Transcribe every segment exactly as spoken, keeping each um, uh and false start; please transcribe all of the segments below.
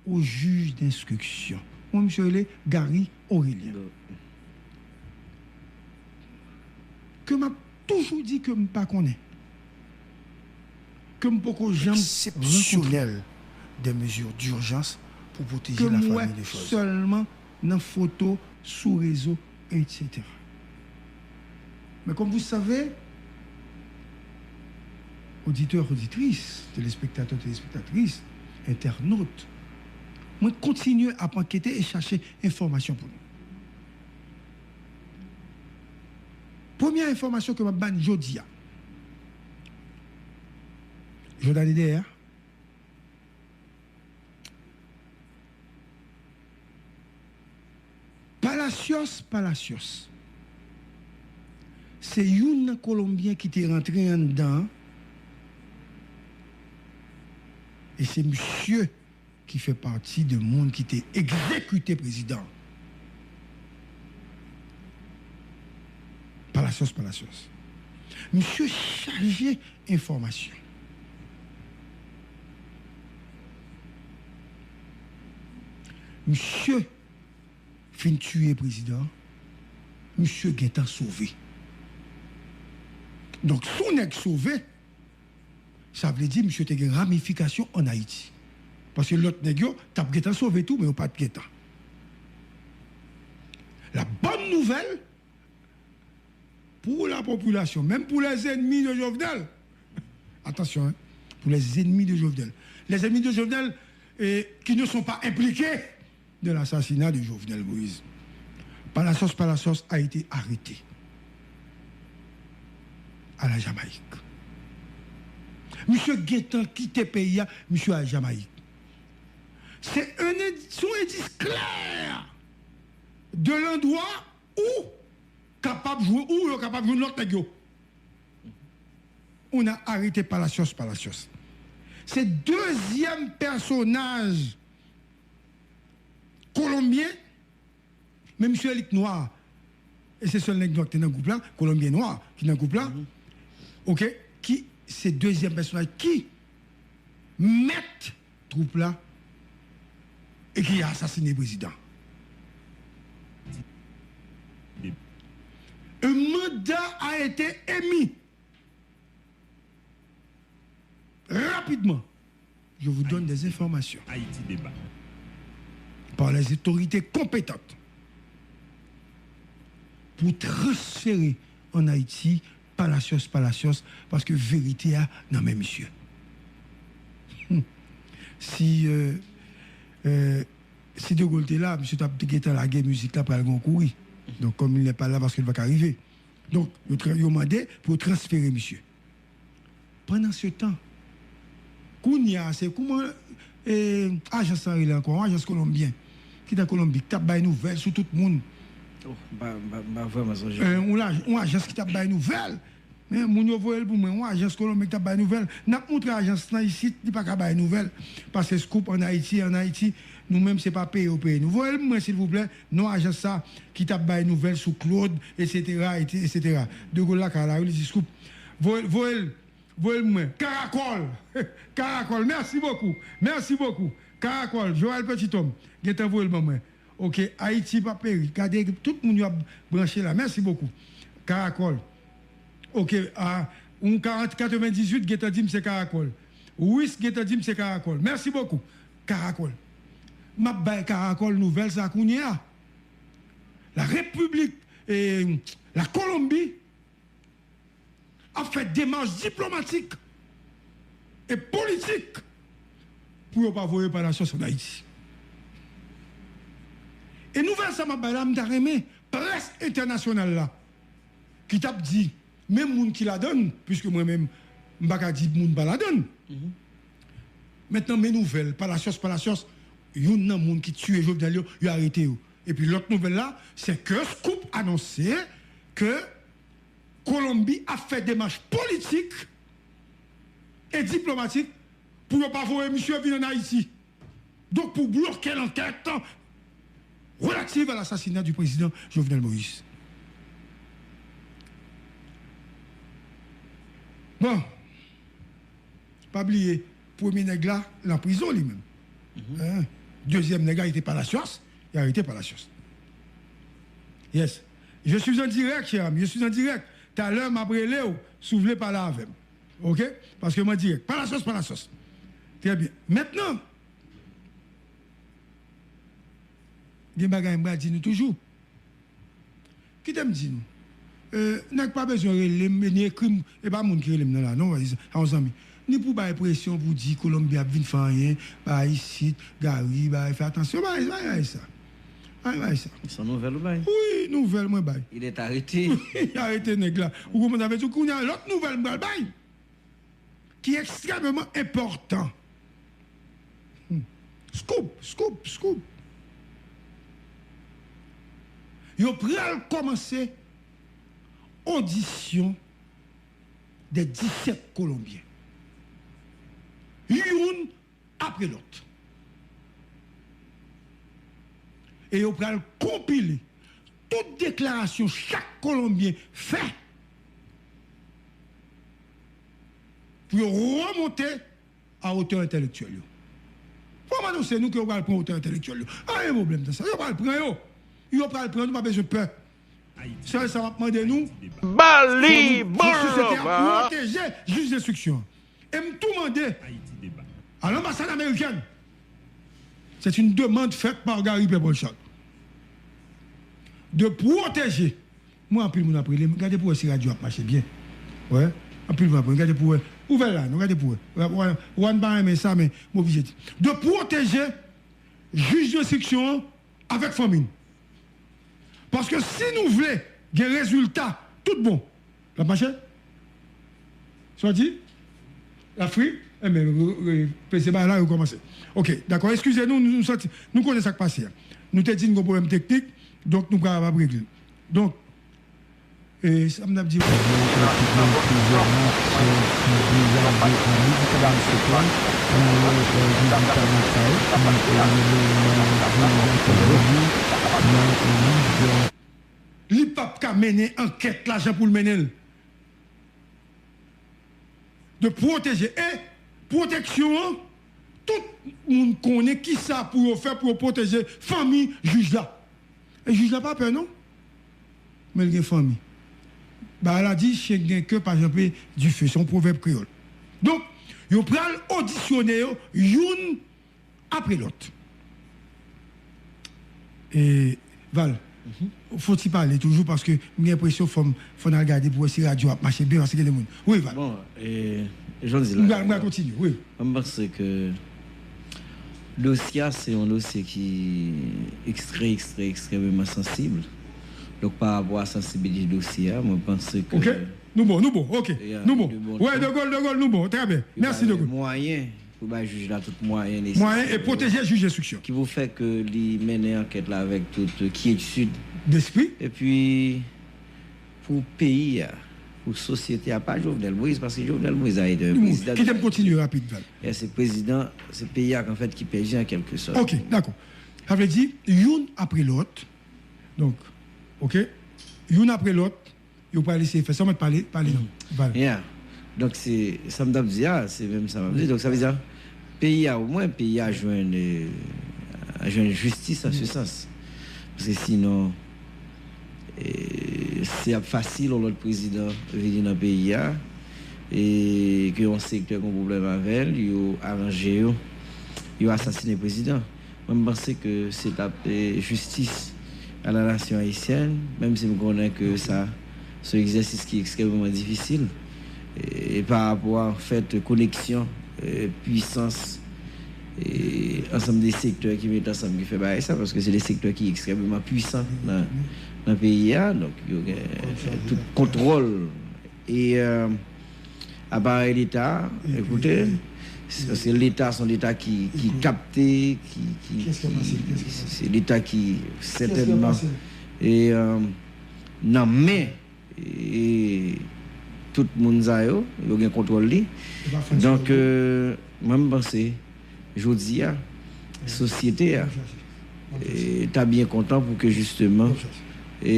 au juge d'instruction. Mwen, misye rele Gary Aurélien. Ke m ap toujou di ke m pa konnen. Ke m poko janm rankontre. Exceptionnel, des mesures d'urgence pour protéger la famille Deschoz. Ke m wè sèlman nan foto, sou rezo, et cetera. Mais comme vous savez, auditeurs, auditrices, téléspectateurs, téléspectatrices, internautes, mwen kontinye ap ankete e chache enfòmasyon pou nou. Premye enfòmasyon ke m ap ba n jodi a, Jòdani dèyè a, Palacios, Palacios. Se youn nan Kolonbyen ki te rantre anndan an. E se misye ki fè pati de moun ki te egzekite prezidan. Palacios, Palacios. Misye chaje enfòmasyon. Misye fin tiye prezidan, misye gentan sove. Donk, si yon nèg sove, sa vle di misye te gen ramifikasyon ann Ayiti. Paske lòt nèg yo t ap gentan sove tou, men yo pa t gentan. La bonne nouvelle pour la population, même pour les ennemis de Jovenel. Attention, hein, pour les ennemis de Jovenel. Les ennemis de Jovenel, eh, qui ne sont pas impliqués dans l'assassinat de Jovenel Moïse. Palacios, Palacios a été arrêté à la Jamaïque. Misye gentan kite peyi a, misye al Jamayik. Se un indi-, se yon endis klè de landwa ou kapab jwe, ou yo kapab jwenn lòt nèg yo. On a arrêté Palacios, Palacios. Se dezyèm pèsonaj kolonbyen, men misye li k nwa. E se sèl nèg nwa ki te nan gwoup la, kolonbyen nwa ki nan gwoup la. Oke, ki se dezyèm pèsonaj ki mèt twoup la e ki asasine prezidan. Un mandat a été émis rapidement. Je vous donne des informations. Haïti Débat. Par les autorités compétentes pour transférer en Haïti Palacios, Palacios, paske verite a nan men misye. Hmm. Si, euh, euh, si De Gaulle te la, misye t ap gentan lage mizik la, pral gen yon kouri. Donk, comme il n'est pas là, paske l pa ka rive. Donk, yo tra-, yo mande pou yo transfere misye. Pandan se tan, kounye a, se kouman, eh, ajans lan rele ankò? Yon ajans kolonbyen ki nan Kolonbi, ki t ap bay nouvèl sou tout moun. Oh, m pa, m pa, m pa vrèman sonje. Eh, yon laj-, yon ajans ki t ap bay nouvèl. Men, moun yo voye l pou mwen, yon ajans kolonbyen ki t ap bay nouvèl. N ap montre ajans lan isit, li pa ka bay nouvèl. Paske scoop ann Ayiti, ann Ayiti, nou menm, se pa peye yo peye nou. Voye l pou mwen, silvouplè, non ajans sa ki t ap bay nouvèl sou Claude, etsetera, etsetera. De Gaulle lakay la, wi, li di scoop. Voye, voye l, voye l mwen. Karakòl. Karakòl. Merci beaucoup. Merci beaucoup. Karakòl. Joël Petit Homme. Gentan voye l ban mwen. Oke, Ayiti pa peri. Gade tout moun yo ap branche la. Merci beaucoup. Karakòl. Oke, a, yon karant katrevendizuit gentan di m se Karakòl. Wis gentan di m se Karakòl. Merci beaucoup. Karakòl. M ap bay Karakòl nouvèl sa kounye a. La République, eh, la Colombie ap fè demach diplomatik e politik pou yo pa voye Palacios ann Ayiti. E nouvèl sa m ap bay la, m ta renmen près entènasyonal la, ki t ap di, men moun ki ladann, piske mwen menm, m pa ka di moun pa ladann. Mentnan, men nouvèl, Palacios, Palacios, youn nan moun ki tiye Jovenel yo, yo arete yo. Epi lòt nouvèl la, se ke Scoop anonse ke Kolonbi ap fè demach politik e diplomatik pou yo pa voye misye vin ann Ayiti. Donk, pou bloke lankèt relative à l'assassinat du président Jovenel Moïse. Bon, pa bliye, premye nèg la, nan prizon li menm. Mhm. Hein? Dezyèm nèg la, li te Palacios. Li arete Palacios. Yes. Je suis en direct, cher ami. Je suis en direct. Talè, m ap rele w, si w vle pale avè m. Oke? Paske mwen dirèk. Palacios, Palacios. Trè byen. Mentnan, gen bagay m pral di nou toujou. Kite m di nou. E, nèg pa bezwen rele m, ni ekri m. E pa moun ki rele m nan la, non, se yon zanmi. Ni pou bay presyon pou di Kolonbi ap vin fè anyen, bay isit, Gary, bay fè atansyon, bay, bay, bay sa. Bay, bay sa. Se yon nouvèl ou bay? Wi, nouvèl mwen bay. Il est arrêté. Arete nèg la. Ou konprann sa vle di? Kounye a, lòt nouvèl m pral bay. Ki ekstrèmeman enpòtan. Hmm. Scoop, scoop, scoop. Yo pral kòmanse odisyon de disèt Kolonbyen. Youn apre lòt. E yo pral konpile tout deklarasyon chak Kolonbyen fè pou yo remonte a otè entèlektyèl yo. Fò m anonse nou ke yo pral pran otè entèlektyèl yo. Pa gen pwoblèm nan sa. Yo pral pran yo. Yo pral pran, nou pa bezwen pè. Sèl sa m ap mande nou, ba li fò nou, fò bon sosyete a lòba pwoteje jij enstriksyon an. E m tou mande a lanbasad amerikèn, c'est une demande faite par Gary Pierre-Paul Charles, de pwoteje. Mwen, anpil moun ap rele m, gade pou wè si radyo ap mache byen. Wè, anpil moun ap rele m, gade pou wè. Ouvè l la, nou gade pou wè. Wè, wè, wè, m pa renmen sa, men m oblije di. De pwoteje jij enstriksyon an avèk fanmi l. Paske si nou vle gen rezilta tout bon, l ap mache? Sa w di? L ap fri? Enben, re-, re-, peze bagay la, rekòmanse. Oke, dakò. Eskize nou, nou, nou santi, nou konnen sa k pase a. Nou te di n gon pwoblèm teknik, donk nou pral ap regle l. Donk, e, sa m t ap di. Li p ap ka mennen ankèt la jan pou l mennen l. De pwoteje. E pwoteksyon an, tout moun konnen kisa pou yo fè pou yo pwoteje fanmi jij la. E jij la pa pè, non. Men l gen fanmi. Bagay la di, chyen k gen ke pa janbe dife. Se yon pwovèb kreyòl. Donk, yo pral odisyone yo youn apre lòt. E, Val, fò w ti pale toujou, paske m gen enpresyon fò m, fò n al gade pou wè si radyo ap mache byen, paske gen de moun. Wi, Val. Bon, e, jan m di la, m pral, m pral kontinye, wi. Mwen, m panse ke dosye a, se yon dosye ki ekstrè, ekstrè, ekstrèmeman sansib. Donk, pa rapò a sansibilite dosye a, mwen panse ke... Oke, nou bon, nou bon, oke, nou bon. Wè, De Gaulle, De Gaulle, nou bon, trè byen. Mèsi, De Gaulle. Mwayen pou bay jij la tout mwayen nesesè. Mwayen e pwoteje jij enstriksyon. Ki pou fè ke li mennen ankèt la avèk tout kyetid despri. Epi, pou peyi a, pou sosyete a, pa Jovenel Moïse, paske Jovenel Moïse a été un président. Kite m kontinye rapid, Val. E se prezidan, se peyi a, an fèt, ki pèdi an kèlke sòt. Oke, dakò. Sa vle di, youn apre lòt. Donk, oke, youn apre lòt, yo pral eseye fè sa. Ou mèt pale, pale non, Val. Yeah. Donk, se sa m t ap di a, se menm sa m ap di. Donk, sa vle di, peyi a, omwen, peyi a jwenn, e, jwenn jistis an se sans. Paske sinon, e, se ap fasil yon lòt prezidan vini nan peyi a, e ke yon sektè gen pwoblèm avè l, yo aranje yo, yo asasinen prezidan. Mwen, m panse ke se t ap, e, justice à la nation haïtienne, menm si m konnen ke sa se yon egzèsis ki ekstrèmeman difisil, e, pa rapò a, an fèt, koneksyon, e, pwisans, e, ansanm de sektè ki mete ansanm, ki fè bagay sa, paske se de sektè ki ekstrèmeman pwisan nan, nan peyi a, donk yo gen tout kontwòl. E, e, aparèy Leta a, ekoute, se, paske Leta se yon Leta ki, ki kapte, ki, ki, ki, se Leta ki sètènman, e, e, nan men, e, tout moun sa yo, yo gen kontwòl li. Donk, e, mwen, m panse, jodi a, sosyete a, e, ta byen kontan pou ke jisteman, e,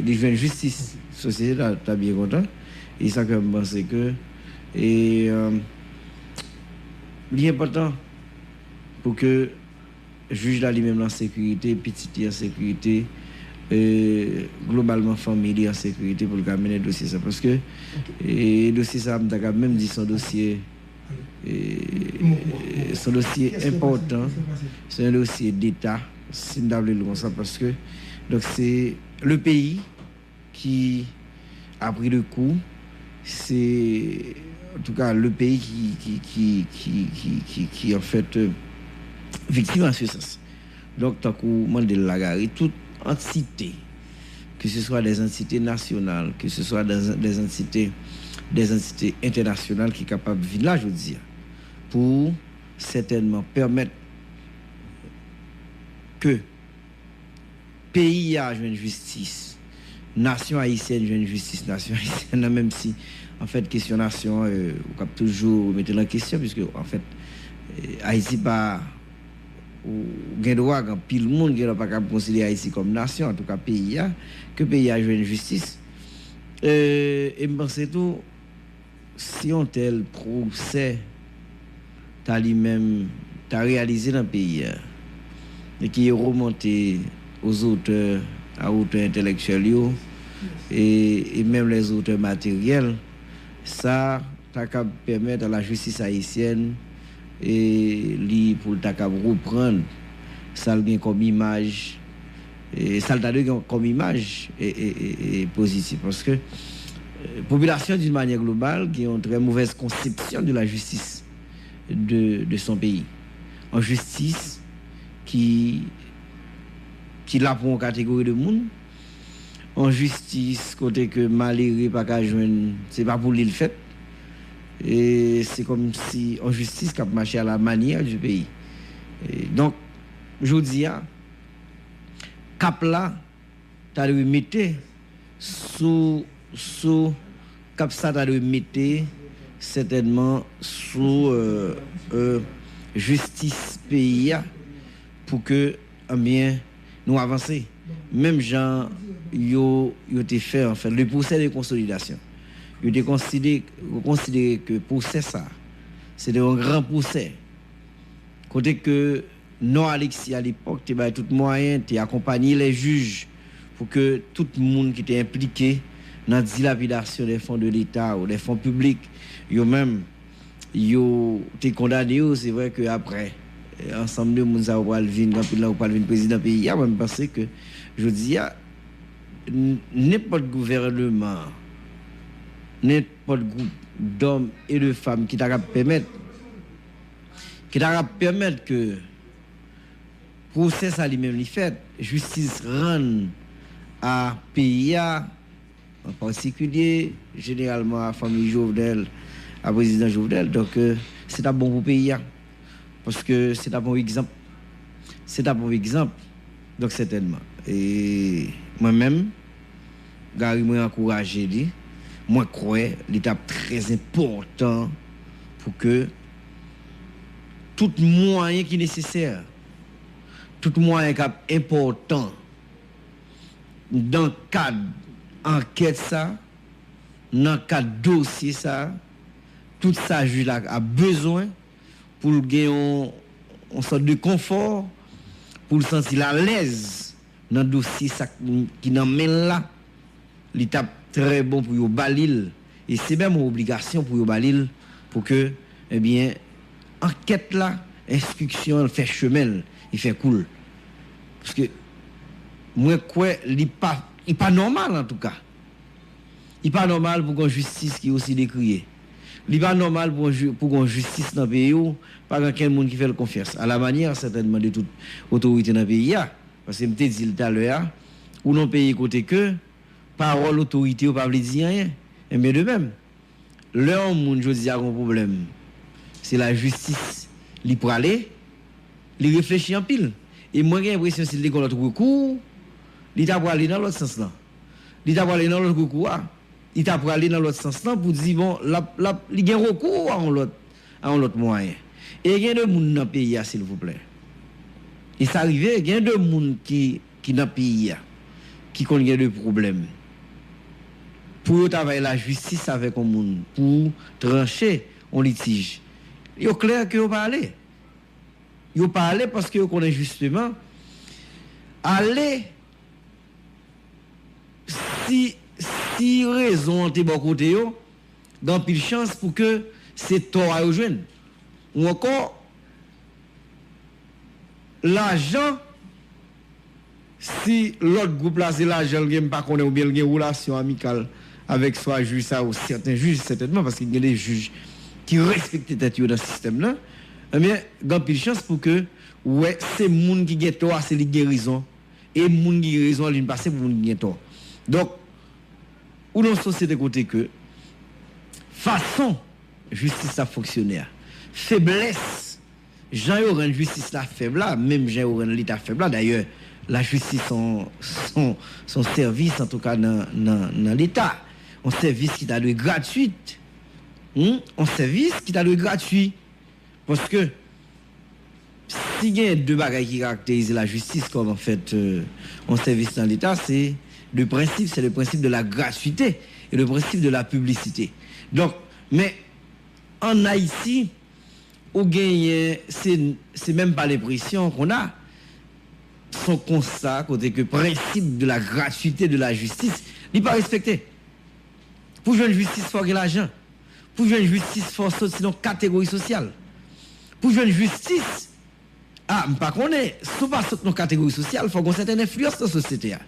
li jwenn jistis. Sosyete ta, ta byen kontan. E sa ke m panse ke, e, e, li enpòtan pou ke jij la li menm an sekirite, pitit li an sekirite, e, globalman fanmi li an sekirite pou l ka mennen dosye sa. Paske e, dosye sa, m ta ka menm di se yon dosye, e, se yon dosye enpòtan, se yon dosye deta, si m ta vle l konsa, paske, donk, se le peyi ki a pris de kou, se, antouka, le peyi ki, ki, ki, ki, ki, ki, ki, anfèt, viktim a se sans. Donk, tankou mande l la, Gary, tout antite, ke se swa des entités nationales, ke se swa des, des entités, des entités internationales ki kapab vin la jodi a, pou sètènman pèmèt ke peyi a jwenn jistis, nasyon ayisyèn jwenn jistis nasyon ayisyèn nan, menm si, anfèt, kesyon nasyon an, e, ou kab toujou remete l an kesyon, piske, anfèt, e, Ayiti pa, ou gen dwa, gen anpil moun, gen dwa pa kab konsidere Ayiti kòm nasyon, antouka peyi a, ke peyi a jwenn jistis. E, e m panse tou, si yon tèl pwosè ta li menm, ta reyalize nan peyi a, e ki remonte aux auteurs, a otè entèlektyèl yo, e, e menm les auteurs matériels, sa ta kab pèmèt a la jistis ayisyèn, e li pou l ta kab reprann sa l gen kòm imaj, e sa l ta dwe gen kòm imaj, e, e, e, e pozitif. Paske, e, popilasyon, d'une manière globale, gen yon très mauvaise conception de la justice de, de son pays. Yon jistis ki, ki la pou yon kategori de moun, yon jistis kote ke malere pa ka jwenn, se pa pou li l fèt. E se kòmsi yon jistis k ap mache à la manière du pays. E donk, jodi a, kap la ta dwe mete sou, sou, kap sa ta dwe mete sètènman sou, e, e, jistis peyi a pou ke, ebyen, nou avanse. Menm jan yo, yo te fè, anfèt, le procès de consolidation. Yo te konsidere, yo konsidere ke pwosè sa, se te yon gran pwosè. Kote ke Non Alexis, à l'époque, te bay tout mwayen, te akonpanye les juges pou ke tout moun ki te enplike nan dilapidasyon des fonds de l'État ou des fonds publics, yo menm, yo te kondane yo. Se vre ke apre, e, ansanm de moun sa yo pral vin, anpil nan yo pral vin prezidan peyi a. Mwen, m panse ke jodi a, n-, nenpòt gouvènman, nenpòt gwoup dòm e de fanm ki ta kab pèmèt, ki ta kab pèmèt ke pwosè sa li menm li fèt, jistis rann a peyi a, an patikilye, jeneralman a fanmi Jovenel, a prezidan Jovenel. Donk, e, se t ap bon pou peyi a. Paske se t ap yon egzanp. Se t ap yon egzanp. Donk, sètènman. E mwen menm, Gary, mwen ankouraje li. Mwen kwè li t ap trè enpòtan pou ke tout mwayen ki nesesè, tout mwayen k ap enpòtan nan kad ankèt sa, nan kad dosye sa, tout sa jij la ap bezwen pou l gen yon, yon sòt de konfò, pou l santi l alèz nan dosye sa k-, ki nan men l la, li t ap trè bon pou yo ba li l. E se menm yon obligasyon pou yo ba li l, pou ke, ebyen, ankèt la, enstriksyon an fè chemen l, li fè kou l. Paske mwen kwè li pa, li pa nòmal, antouka. Li pa nòmal pou gon jistis ki osi dekriye. Li pa nòmal pou gon ji-, pou gon jistis nan peyi w, pa gen kenn moun ki fè l konfyans. A la manyè, sètènman, de tout otorite nan peyi a. Paske m te di l talè a, ou nan peyi kote ke pawòl otorite yo pa vle di anyen. Enben, de menm, lè yon moun jodi a gon pwoblèm, se lajistis li prale, li reflechi anpil. E mwen gen enpresyon si l te gen lòt rekou, li ta prale nan lòt sans lan. Li ta prale nan lòt rekou a. Li ta prale nan lòt sans lan pou di, bon, l ap, l ap, li gen rekou a yon lòt, a yon lòt mwayen. E gen de moun nan peyi a, silvouplè. E sa rive, gen de moun ki, ki nan peyi a, ki konn gen de pwoblèm. Pou yo ta bay lajistis avèk yon moun, pou tranche yon litij. Yo klè ke yo pa ale. Yo pa ale paske yo konnen jisteman, ale, si, si rezon an te bò kote yo, gen anpil chans pou ke se tò a yo jwenn. Ou ankò, lajan, si lòt gwoup la se lajan l gen, m pa konnen, oubyen l gen relasyon amikal avèk swa jij sa yo, sèten jij sètènman, paske gen de jij ki respekte tèt yo nan sistèm nan, ebyen, gen anpil chans pou ke, ou wè, se moun ki gen tò a, se li ki gen rezon, e moun ki gen rezon an, li vin pase pou moun ki gen tò. Donk, ou nan yon sosyete kote ke fason jistis la fonksyone a, feblès, jan yo rann jistis la fèb la, menm jan yo rann Leta fèb la, dayè, lajistis se yon, se yon, se yon sèvis, antouka, nan, nan, nan Leta. Yon sèvis ki ta dwe gratwit. Hmm? Yon sèvis ki ta dwe gratwi. Paske, si gen de bagay ki karakterize lajistis kòm, anfèt, euh, yon sèvis nan Leta, se de prensip, c'est le principe de la gratuité et le principe de la publicité. Donk, men, ann Ayiti, ou genyen, se, c'est même pas l'impression qu'on a, se yon konsta kote ke principe de la gratuité de la justice, li pa respekte. Pou jwenn jistis, fò w gen lajan. Pou jwenn jistis, fò w soti nan yon kategori sosyal. Pou jwenn jistis, a, m pa konnen, si w pa sot nan yon kategori sosyal, fò w gen yon sètèn enfliyans nan sosyete a.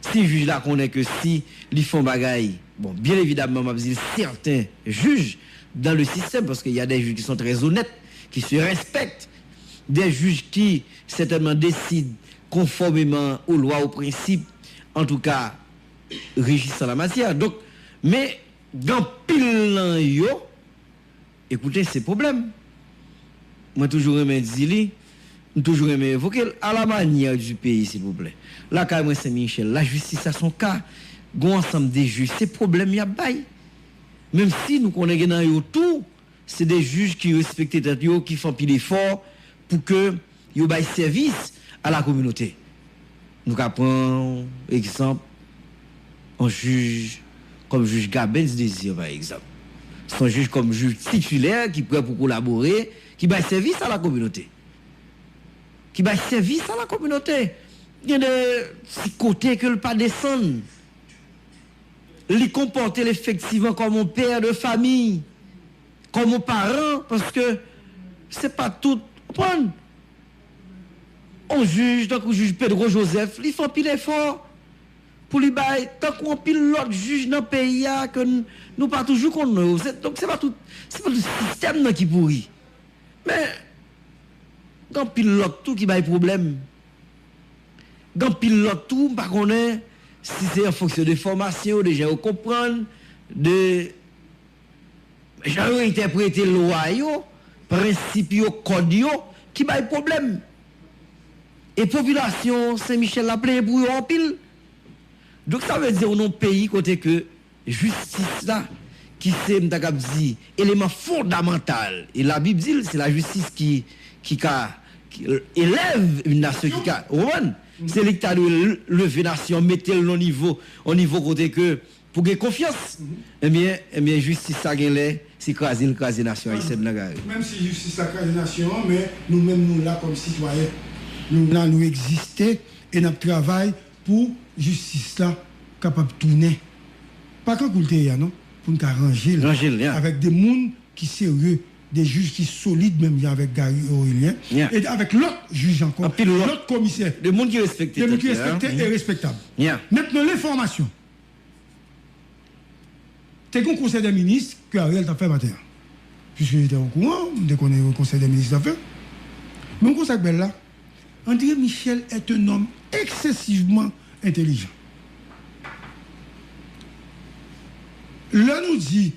Si jij la konnen ke si li fè yon bagay, bon, byen evidamman, m ap di l, sèten jij dans le système, parce qu'il y a des juges qui sont très honnêtes, qui se respectent, des juges qui certainement décident conformément aux lois, aux principes, en tout cas, régissant la matière. Donk, men, gen anpil nan yo, ekoute, se pwoblèm. Mwen toujou renmen di li, m toujou renmen evoke l, à la manière du pays, silvouplè. Lakay mwen, Sen Michèl, lajistis la se yon ka, gen yon ansanm de jij, se pwoblèm y ap bay. Menm si nou konnen gen nan yo tou, se de jij ki respekte tèt yo, ki fè anpil efò pou ke yo bay sèvis a la kominote. Nou ka pran egzanp yon jij kòm jij Gabens Désir, pa egzanp. Se yon jij kòm jij titilè ki prè pou kolabore, ki bay sèvis a la kominote. Ki bay sèvis a la kominote. Gen de ti kote ke l pa desann. Li konpòte l efektivman kòm yon pè de famiy, kòm yon paran, paske se pa tout, konprann? Yon jij, tankou jij Pedro Joseph, li fè anpil efò pou li bay, tankou anpil lòt jij nan peyi a ke n-, nou pa toujou konn non yo. Se, donk, se pa tout, se pa tout sistèm nan ki pouri. Men, gen anpil lòt tou ki bay pwoblèm. Gen anpil lòt tou, m pa konnen si se an fonksyon de fòmasyon, de jan yo konprann, de jan yo entèprete lwa yo, prensip yo, kòd yo, ki bay pwoblèm. E popilasyon Sen Michèl la plenyen pou yo anpil. Donk, sa vle di, ou nan yon peyi kote ke jistis la, ki se, m ta kab di, eleman fondamantal, e Labib di l, se lajistis ki, ki ka, ki elève une nation, ki ka, ou konprann? Se li ki ta dwe leve nasyon, mete l nan nivo, yon nivo kote ke, pou gen konfyans. Ebyen, ebyen, jistis sa gen lè, se kraze l kraze nasyon ayisyèn nan kare. Menm si jistis la kraze nasyon an, men nou menm nou la kòm sitwayen. Nou la, nou egziste e n ap travay pou jistis la kapab tounen. Pa kankou l te ye a non, pou n ka ranje l. Ranje l, yeah. Avèk de moun ki serye, de jij ki solid menm jan avèk Gary Orélien, yeah, e avèk lòt jij ankò, anpil lòt, lòt komisè. De moun ki respekte, de moun ki tèt yo, respekte, hein, e respektab. Yeah. Mentnan, lenfòmasyon. Te gen yon konsèy dè minis ke Ariel t ap fè maten an. Puisque j'étais au courant, m te konnen yon konsèy dè minis t ap fè. Men yon konsèy bèl la, André Michel est un homme excessivement intelligent. Lè nou di,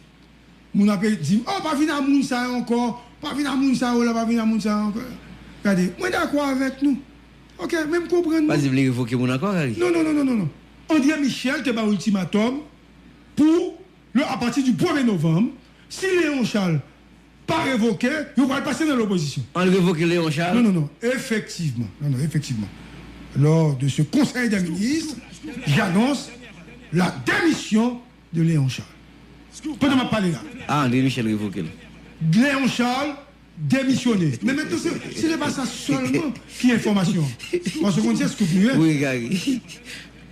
moun ap di, oh, pa vin a moun sa yo ankò, pa vin a moun sa yo la, pa vin a moun sa yo ankò. Gade, mwen dakò avèk nou. Ok, men m konprann nou. Pa di vle revoke moun ankò, Gary. Non, non, non, non, non, non. André Michel te ba ultimatum pou, le, à partir du premye novanm, si Léon Charles pa revoke, yo pral pase nan lopozisyon. An revoke Léon Charles? Non, non, non, effectivement. Non, non, effectivement. Lors de ce conseil des ministres, j'annonce la démission de Léon Charles. Pandan m ap pale la. Ah, André Michel revoke l. Léon Charles demisyone. Men mentnan, se, se te pa sa sèlman ki enfòmasyon an. Paske w konn se scoop nou ye. Wi, Gary.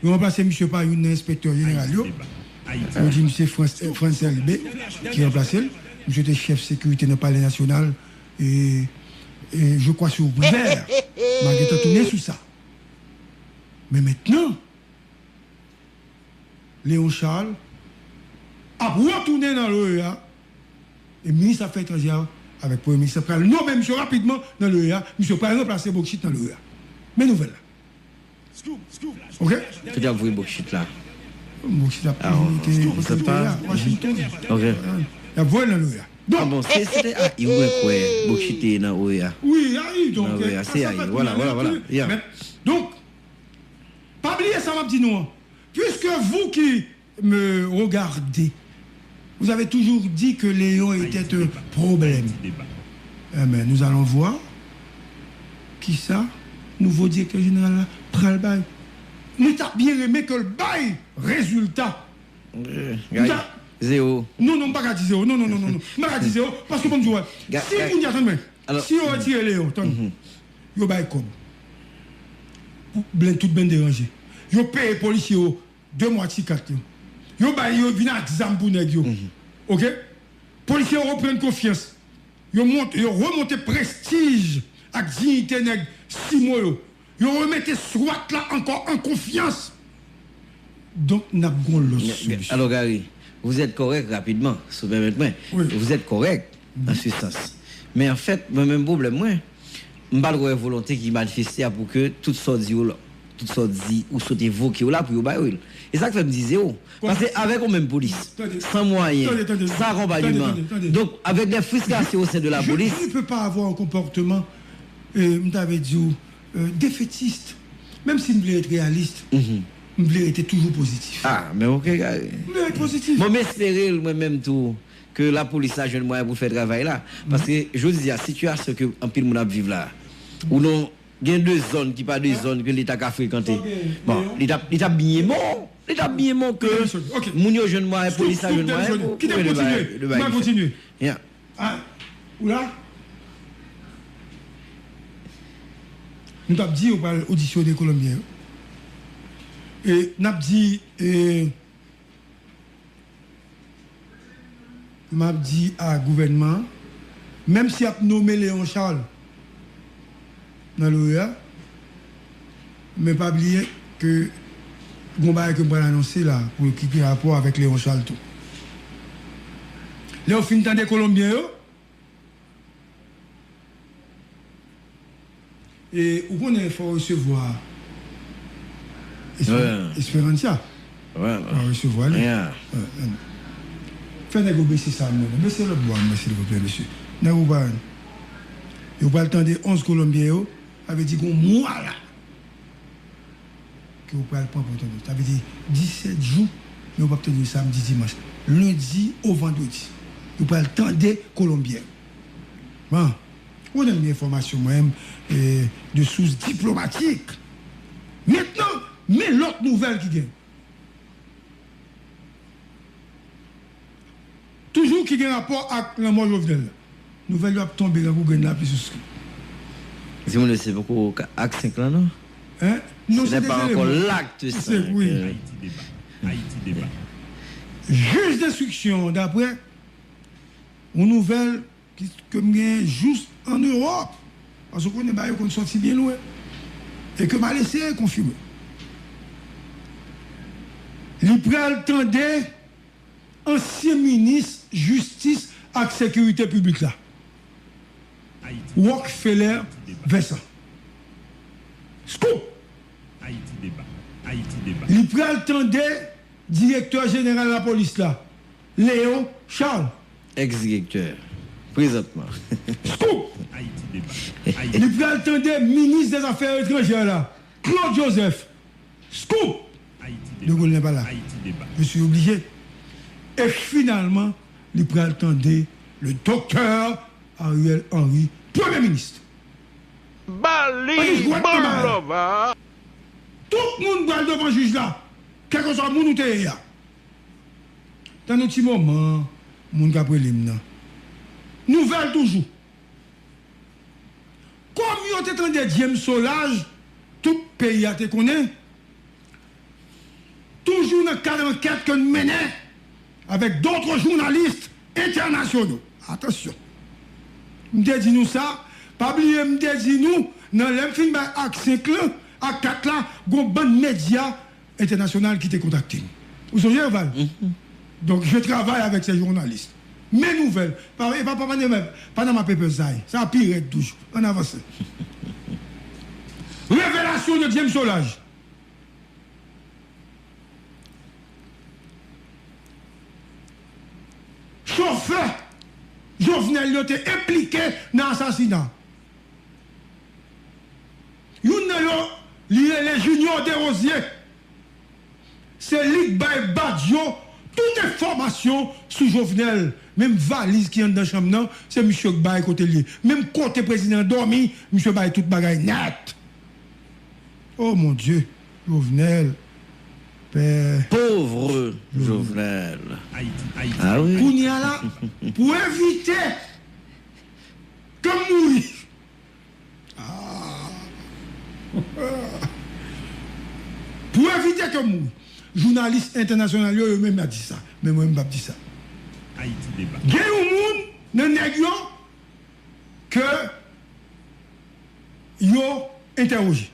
Yo ranplase misye pa youn nan enspektè jeneral yo. Yo di misye Frans, Frantz Elbé ki ranplase l. Misye te chèf sekirite nan Palè Nasyonal. E, e je crois sou Privert. M a gentan tounen sou sa. Men mentnan, Léon Charles ap retounen nan l'OEA, e minis afè etranjè a avèk premye minis la pral nonmen misye rapidman nan l'OEA, misye pral ranplase Bocchit nan l'OEA. Men nouvèl la. Oke? Kote y ap voye Bocchit la? Bocchit ap Ah, te m kote pa. L'OEA, Washington. Oke. Y ap voye nan l'OEA. Ah bon, se, se te A I mwen kwè Bocchit te nan OEA. Wi, A I, donk, Nan OEA, se A I, vwala, vwala, vwala. Yeah. Men, donk, pa bliye sa m ap di nou an. Puisque vous qui me regardez, vous avez toujours dit que Léon était un problème. Eh ben, nous allons voir kisa nouvo direktè jeneral la pral bay. Nou ta byen renmen ke l bay rezilta. Eh, Gary, zewo. Non, non, m pa ka di zewo. Non, non, non, non, non. M pa ka di zewo, paske bon, m di w, si moun yo, tann mwen, si yo retire Léon, tann, yo bay kòb. Pou blen, tout bende ranje. Yo peye polisye yo de mwa ti kat yo. Yo bay, yo vin ak zam pou nèg yo. Oke? Polisye yo reprann konfyans. Yo mont, yo remonte prestij ak diyite nèg Simo yo. Yo remete swat la ankò an konfyans. Donk, n ap gon lòs solisyon. Alò, Gary, vous êtes correct rapidement, si w pèmèt mwen. Wi. Vous êtes correct, en ce sens. Men an fèt, mwen menm pwoblèm mwen, m pa t wè volonte ki manifeste a pou ke tout sa w di yo la, tout sa w di ou sot evoke yo la pou yo ba yo l. E sa k fè m di zewo. Paske avèk yon menm polis, san mwayen, san akonpanyeman, donk avèk de fristrasyon o sen de la polis. Je, je ne peux pas avoir un comportement, euh, m ta vle di w, euh, défaitiste. Menm si m vle ret reyalis, m vle rete toujou pozitif. Ah, men oke, Gary. M vle ret pozitif. Bon, m espere l, mwen menm tou, ke lapolis la jwenn mwayen pou fè travay la. Paske, jodi a, sitiyasyon ke anpil moun ap viv la, ou non, gen de zòn ki pa de zòn ke Leta ka frekante. Bon, li t ap, li t ap byen bon. Li t ap byen bon ke moun yo jwenn mwayen, polis la jwenn mwayen pou, pou fè de bagay, de bagay. Kite m kontinye. Yeah. Ah, ou la? Nou t ap di yo pral odisyone Kolonbyen yo. E n ap di, e, m ap di a gouvènman an, menm si y ap nonmen Léon Charles nan l'OEA, men pa bliye ke gon bagay ke m pral anonse la pou ki gen rapò avèk Leon Charles tou. Lè w fin tande Kolonbyen yo, e ou konnen fò w resevwa Esper- Esperancia. Fò w resevwa li. Fè nèg yo bese sa mwen. Bese lòt bò a mwen, silvouplè, mesye. Nèg yo pa, yo pral tande onz Kolonbyen yo. Sa vle di gon mwa la ke yo pral pran pou tande. Sa vle di disèt jou, men yo p ap tande samdi, dimanch. Lendi o vandredi, yo pral tande Kolonbyen. Bon, ou konnen m gen enfòmasyon mwen menm, e, de sous diplomatik. Mentnan, men lòt nouvèl ki gen. Toujou ki gen rapò ak lanmò Jovenel la. Nouvèl yo ap tonbe tankou grenn lapli sou sri. Timoun yo se poko ak senk lan non? Hein? Non, se de zeleman. L'acte cinq. Wi. Ayiti deba. Ayiti deba. Jij denstriksyon, daprè yon nouvèl ki, ke m genyen jous an Ewòp. Paske w konnen bagay yo konn sòti byen lwen. E ke m al eseye konfime. Li pral tande ansyen minis jistis ak sekirite piblik la, Rockefeller Vincent. Scoop! Li pral tande direktè jeneral lapolis la, Léon Charles. Ex-direktè. Prezantman. Scoop! Li pral tande minis dèzafè etranjè la, Claude Joseph. Scoop! De Gaulle n'est pas là. Je suis obligé. E finalman, li pral tande le doktè Ariel Henry, premye minis. Bali, bon lova. Tout moun pral devan jij la, kèlkeswa moun ou te ye a. Tann yon ti moman, moun k ap rele m nan. Nouvèl toujou. Kòm yo te tande James Solages, tout peyi a te konnen, toujou nan kad ankèt ke n mennen avèk d'autres journalistes internationaux. Atansyon. M te di nou sa, pa bliye m te di nou, nan lè m fin bay ak senk lan, ak kat la, gon bann medya entènasyonal ki te kontakte m. Ou sonje, Val? Donk, je travay avèk se jounalis. Men nouvèl. Pa, e pa, pa, pa, pa, Panama Papers sa ye. Sa pi rèd toujou. Ann avanse. Revelasyon de James Solages. Chofè Jovenel yo te enplike nan asasina. Youn nan yo, li rele Junior Desrosiers. Se li k bay Badio tout enfòmasyon sou Jovenel. Menm valiz ki anndan chanm nan, se misye k bay kote l ye. Menm kote prezidan an dòmi, misye bay tout bagay nèt. Oh mon Dieu, Jovenel, pè. Pauvre Jovenel. Ah wi. Kounye a la, pou evite ke m mouri, ah. Pou evite ke m mouri, jounalis entènasyonal yo, yo menm y ap di sa. Men mwen, m p ap di sa. Gen yon moun nan nèg yo ke yo entèwoje.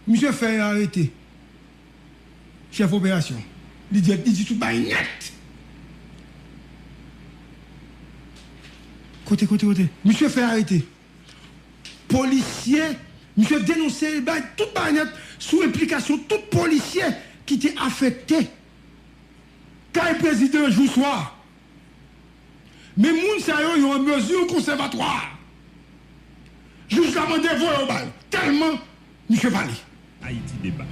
Misye fè arete chèf operasyon. Li di, li di tout bay nèt. Kote, kote, kote? Misye fè arete polisye, misye denonse, bay tout bay nèt sou enplikasyon tout polisye ki te afekte kay prezidan jou swa. Men moun sa yo, yo an mezi konsèvatwa. Jij la mande voye yo ba l. Tèlman misye pale. Ayiti deba.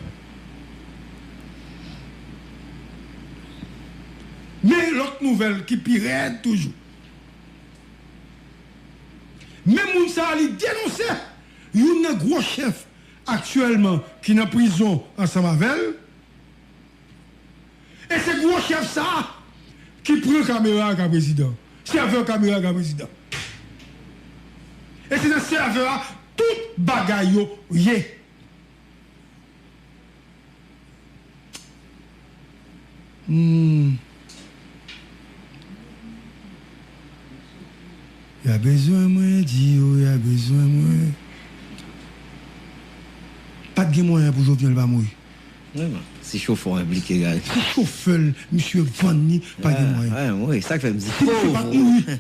Men lòt nouvèl ki pi rèd toujou. Men moun sa a, li denonse youn nan gwo chèf aktyèlman ki nan prizon ansanm avè l. E se gwo chèf sa a ki pran kamera ak prezidan, sèvè kamera ak prezidan. E se nan sèvè a tout bagay yo ye. Hmm. Y a bezwen mwen, di yo, y a bezwen mwen. Pa t gen mwayen pou Jovenel pa mouri. Vrèman, si chofè w enplike, gade. Si chofè l, misye vann li, pa gen mwayen. Wi, sa k fè m di, si misye pa t mouri,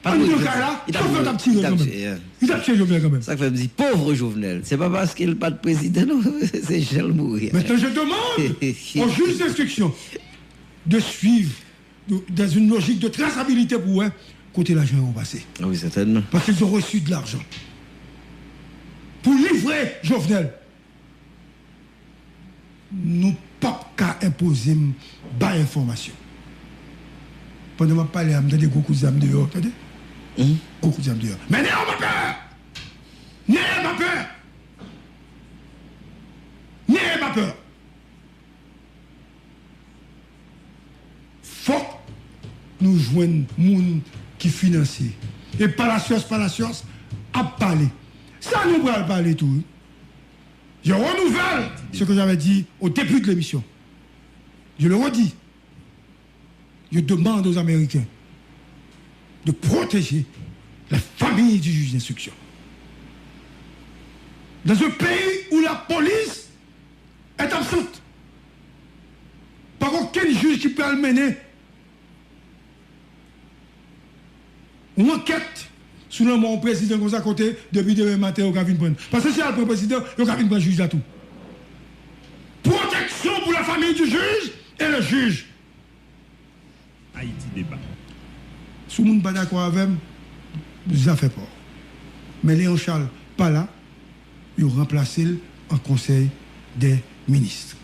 anndan kay la, chofè t ap tire kanmenm. Li t ap tiye Jovenel kanmenm. Sa k fè m di, pauvre Jovenel. Se pa paske l pa t prezidan, non. Se jan l mouri a. Maintenant, je demande au juge d'instruction de suivre dans une logique de traçabilité pou wè kote lajan yo pase. Ah wi, sètènman. Parce qu'ils ont reçu de l'argent. Pou livre Jovenel. Nou p ap ka enpoze m bay enfòmasyon. Pandan m ap pale a, m tande gwo kout zam deyò, tande? Gwo kout zam deyò. Men nèg yo pa pè! Nèg yo pa pè! Nèg yo pa pè! Fòk nou jwenn moun ki finanse. E palasyòs, palasyòs ap pale. Sa nou pral pale tou, wi. Je renouvelle ce que j'avais dit au début de l'émission. Je le redis. Je demande aux Américains de protéger la famille du juge d'instruction. Dans un pays où la police est absente, pa gen okenn jij ki pral mennen yon ankèt sou lanmò yon prezidan konsa kote depi demen maten yo ka vin pran l. Paske si y al pran prezidan, yo ka vin pran jij la tou. Protection pour la famille du juge et le juge. Ayiti deba. Si yon moun pa dakò avè m, zafè pa w. Men Léon Charles pa la, yo ranplase l an konsèy dè minis.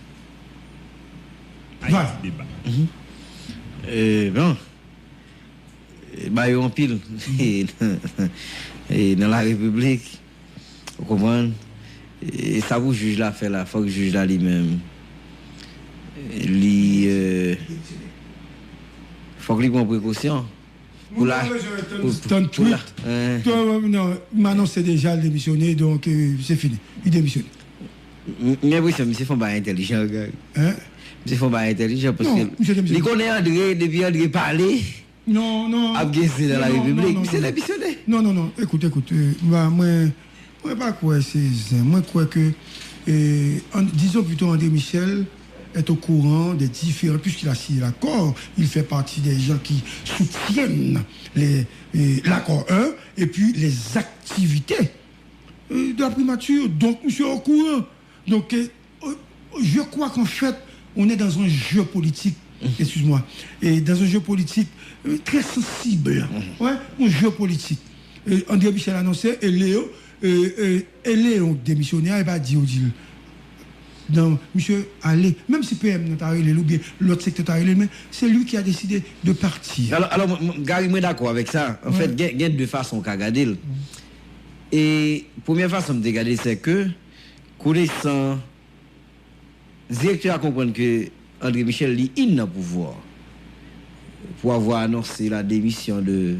Ayiti deba. E, bon, e, ba yo anpil. E, nan la repiblik, ou konprann? E sa pou jij la fè la, fòk jij la li menm, li, e, fòk li pran prekosyon. Pou la, pou, pou la. Tann tweet. Non, m anonse deja l demisyone, donk, euh, se fini. Li demisyone. M gen enpresyon misye fè yon bagay entèlijan, Gary. Hein? Misye fè yon bagay entèlijan paske li konnen André, depi André pale, non, non, ap gen zen nan la repiblik. Misye demisyone. Non, non, non. Ekout, ekout. Euh, mwen, mwen pa kwè se zen. Mwen kwè ke, euh, disons plutôt André Michel est au courant des différents, puisqu'il a signé l'accord, il fait partie des gens qui soutiennent les, euh, l'accord un et puis les activités, euh, de la primature. Donc, monsieur est au courant. Donc, euh, euh, je crois qu'en fait, on est dans un jeu politique, excuse-moi, et dans un jeu politique, euh, très sensible. Ouais, un jeu politique. Euh, André Michel anonse, e Leo, euh, euh, e Leo demisyone, e pa di yo di l. Non, misye ale. Menm si P M nan ta rele l oubyen lòt sektè ta rele l, men c'est lui qui a décidé de partir. Alò, alò, mwen, mwen, Gary, mwen dakò avèk sa. Anfèt, gen, gen de fason w ka gade l. E premyè fason m te gade l, se ke, konesan, direktè a konprann ke André Michel, li in nan pouvwa. Pour avoir annoncé la démission de,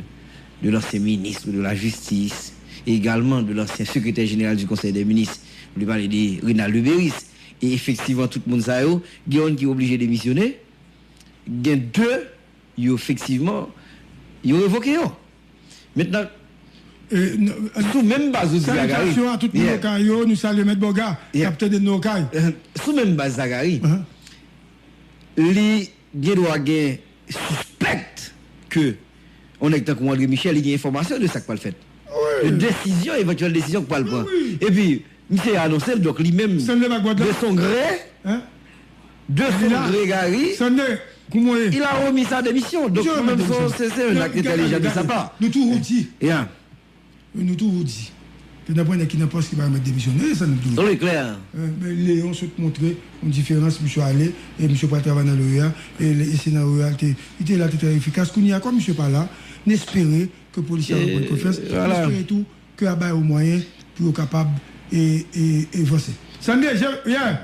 de l'ancien ministre de la Justice, et également de l'ancien secrétaire général du Conseil des ministres, nou pale de Renald Luberice. E efektivman, tout moun sa yo, gen youn ki oblije demisyone, gen de yo efektivman, yo revoke yo. Mentnan, sou menm baz ou di Gary. Salutations à tout moun Okay yo, nou salye Mèt Bòga, k ap tande nou Okay. Sou menm baz Gary, li gen dwa gen sispèk ke yon nèg tankou André Michel, li gen enfòmasyon de sa k pral fèt. De desizyon, evantyèl desizyon k pral pran. Epi, misye anonse l, donk li menm, de son gré, de son gré, Gary, il a remis sa démission. Donk, mwen menm, se, se yon ak entèlijan de sa pa. Nou toujou di. Nou toujou di ke nan pwen nèg ki nan pòs ki pa remèt demisyon. E sa nou toujou di. Wi, klè. Men Leon sot montre yon diferans, misye ale, e misye pral travay nan l'OEA, e, e se nan l'OEA li te, li te la, te trè efikas. Kounye a, kòm misye pa la, n espere ke polis yo reprann konfyans, n espere tou ke a ba yo mwayen pou yo kapab e, e, e vanse. Sande, je, yeah.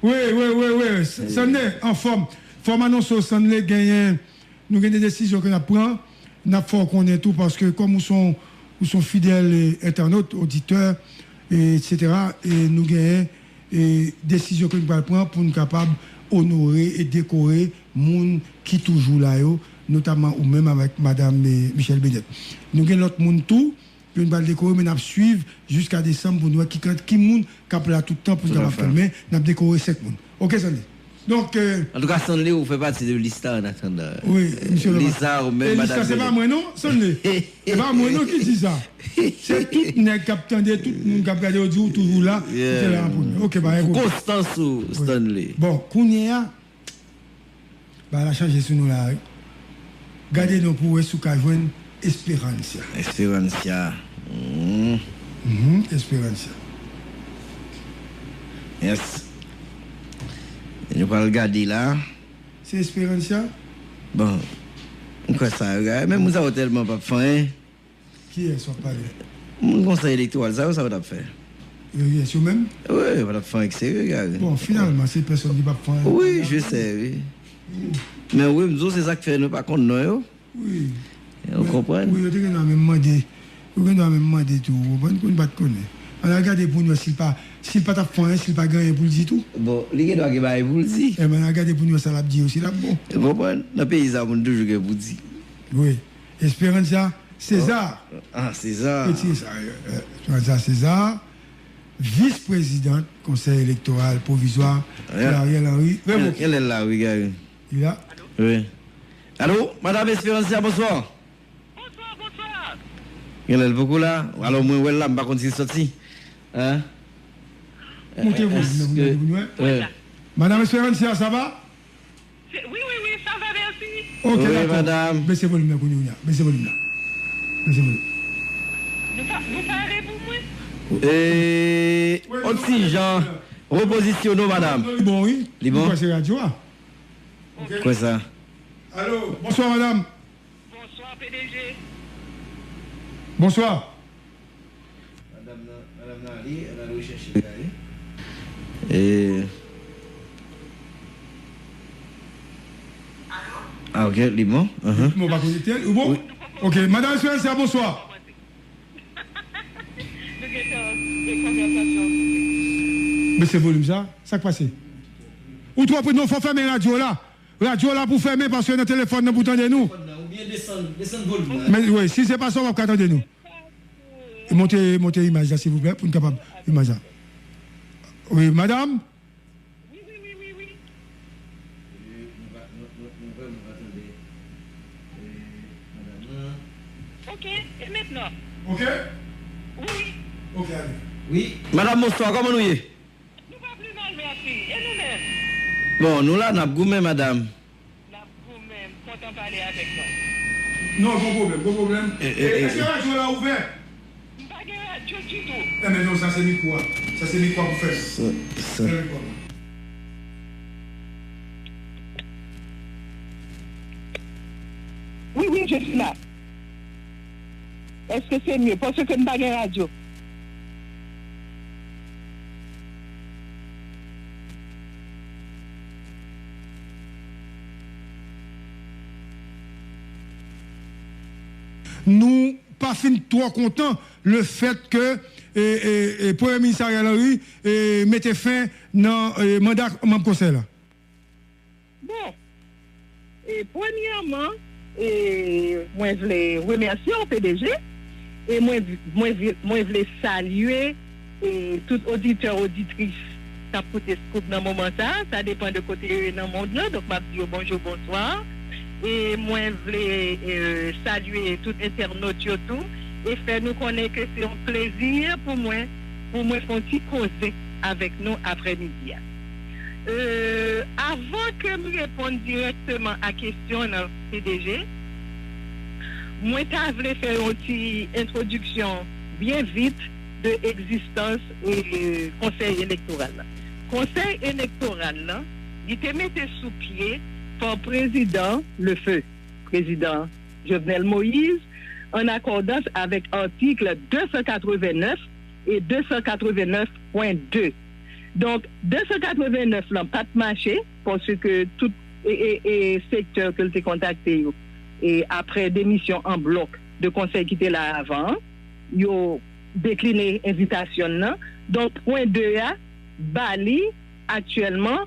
Wi, wi, wi, wi. Sande, anfòm. Fò m anonse w, Sande genyen Nou gen de desizyon ke n ap pran, n ap fè w konnen tou, paske kòm ou se yon, ou se yon fidèl, e, entènot, oditè, e, etsetera, e nou genyen, e, desizyon ke nou pral pran pou n kapab onore e dekore moun ki toujou la yo, notamman ou menm avèk madam, e, Michèle Bennett. Nou gen lòt moun tou, Youn pral dekore, men n ap swiv jiska desanm pou n wè ki kant, ki moun k ap la tout tan pou n kapab fè l. Men n ap dekore senk moun. Oke, Stanley? Donk, euh, antouka, Stanley, ou fè pati de lista an atandan. Wi, misye fè pati. Lista, ou menm, e lista, se pa mwen, non, Stanley. Se pa mwen, non, ki di sa. Se tout nèg k ap tande, tout moun k ap gade, yo di ou toujou la, ou te la an premye. Oke, pa gen pwoblèm. Pou konstans ou, Stanley. Bon, kounye a, Bagay la chanje sou nou la, wi. Gade non pou wè si w ka jwenn Esperancia. Esperancia. Mhm, Esperancia. Yes. Nou pral gade la. Se Esperancia? Bon, m kwè sa, wi. Men moun sa yo tèlman p ap fè anyen. Kiyès w ap pale? Moun konsèy elektoral sa yo, sa yo t ap fè? Yo, yes, yo menm? Wi, yo pa t ap fè anyen k serye, Gary. Bon, finalman, se pèsòn ki p ap fè anyen. Wi, je sais, wi. Men wi, m di w, se sa k fè nou pa konn non yo. Wi. Ou konprann? Wi, yo te gen dwa menm mande. Yo gen dwa menm mande tou, ou konprann, pou n pa t konnen. Ann al gade pou n wè si l pa, si l pa t ap fè anyen, si l pa gen anyen pou l di tou. Bon, li gen dwa gen bagay pou l di. Ebyen, ann al gade pou n wè sa l ap di yo, si l ap bon. Ou konprann? Nan peyi sa, moun toujou gen pou di. Wi. Esperanza César. Ah, César. Retire sa, euh, Esperanza César, vis prezidant Konsèy Elektoral Pwovizwa ke Ariel Henry revoke. Genlè l la, wi, Gary. Li la? Wi. Alo, Madam Esperanza, bonswa. Bonswa, bonswa. Genlè l poko la. Alò, mwen wè l la, m pa konn si l sòti. Hein? Monte volim nan pou nou wè. Madam Esperanza, ça va? Wi, wi, wi, sa va, mèsi. Ok, dakò. Bese volim nan kounye a. Bese volim nan. Bese volim. Nou pa, nou pare pou mwen? E, yon ti jan, repozisyone w, madanm. Li bon, wi. Li bon? Mwen kwè se radyo a. Kwè sa. Alo, bonswa, madanm. Bonswa, P D G. Bonswa. Madanm nan, madanm nan ale, ann al rechèche l, Gary. E, Ok, li bon. Uhum. Bon, pa konekte l. Ou bon? Wi. Ok, Madam Esperanza, bonswa. Nou gentan gen konvèsasyon. Bese volim sa. Sa k pase? Ou twò pre, non, fò fèmen radyo la. Radyo la pou fèmen paske nan telefòn nan pou tande nou. Telefòn nan, oubyen desann, desann volim nan. Men, wi, si se pa sa, w ap ka tande nou. Monte, monte imaj la, silvouplè, pou n kapab imaj la. Wi, madam? Wi, wi, wi, wi, wi. E, nou pa, nou, nou, nou vrèman pa tande, e, madanm nan. Ok, e mentnan? Ok? Wi. Ok, ale. Wi. Madam, bonswa, kòman nou ye? Nou pa pli mal, mèsi. E nou menm? Bon, nou la, n ap goumen, madam. N ap goumen, m kontan pale avèk nou. Non, gon pwoblèm, gon pwoblèm. E, e, e, èske radyo la ouvè? M pa gen radyo ditou. Enben non, sa se mikwo a. Sa se mikwo a pou fè. Sa, sa. Fè mikwo a. Wi, wi, je suis là. Èske se mye? Paske m pa gen radyo. Nou pa fin twò kontan lefèt ke, e, e, e, Premye Minis Ariel Henry, e, mete fen nan, e, manda manm konsèy la. Bon, e, premyèman, e, mwen vle remèsye w, P D G, e mwen, mwen vle, mwen vle salye, e, tout oditè, oditris k ap koute Scoop nan moman sa a. Sa depann de kote yo ye nan mond lan. Donk, m ap di yo bonjou, bonswa. E mwen vle, e, salye tout entènòt yo tou e fè nou konnen ke se yon plezi pou mwen, pou mwen fè yon ti koze avèk nou aprèmidi a. E, avan ke m reponn dirèkteman a kesyon nan, P D G, mwen ta vle fè yon ti entwodiksyon byen vit de egzistans, e, Konsèy Elektoral la. Konsèy Elektoral la, li te mete sou pye pa Prezidan Lefeu, Prezidan Jovenel Moïse, en accordance avec article deux cent quatre-vingt-neuf et deux cent quatre-vingt-neuf point deux. Donk, deux cent quatre-vingt-neuf lan pa t mache, paske tout, e, e, e, sektè ke l te kontakte yo, e, apre demisyon an blòk de konsèy ki te la avan an, yo dekline envitasyon l nan. Donk, pwen de a ba li aktyèlman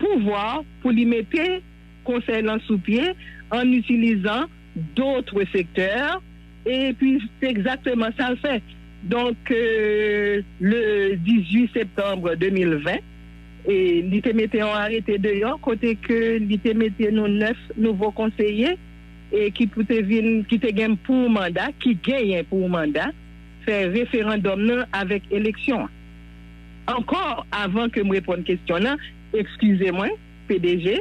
pouvwa pou li mete konsèy lan sou pye en utilisant d'autres secteurs. Epi, se egzakteman sa l fè. Donk, euh, le dizui septanm de mil ven, e li te mete yon arete deyò kote ke li te mete nou nèf nouvo konseye, e ki pou te vin, ki te gen pou manda, ki genyen pou manda, fè referandòm nan avèk eleksyon an. Ankò, avan ke m reponn kesyon nan, eskize mwen, P D G,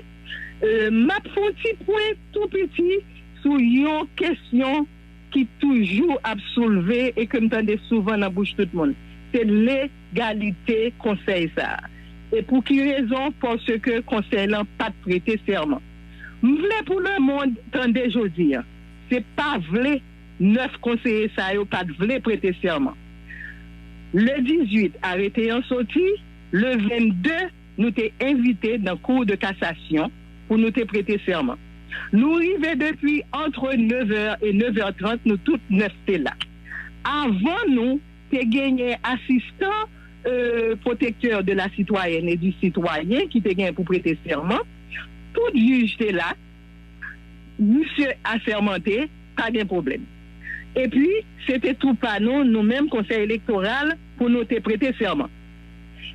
euh, m ap fè yon ti pwen tou piti sou yon kesyon ki toujou ap soulve e ke m tande souvan nan bouch tout moun. Se legalite konsèy sa a. E pou ki rezon? Paske konsèy lan pa t prete sèman. M vle pou lemonn tande jodi a. Se pa vle nèf konseye sa yo pa t vle prete sèman. Le dizuit, arete an soti, le vennde, nou te envite nan Cour de cassation pou nou te prete sèman. Nou rive depi antre nevè e nevè trant, nou tout nèf te la. Avan nou, te genyen asistan, euh, protecteur de la citoyenne et du citoyen ki te genyen pou prete sèman. Tout jij te la, misye asèmante, pa gen pwoblèm. Epi, se te tou pa nou, nou menm Konsèy Elektoral, pou nou te prete sèman.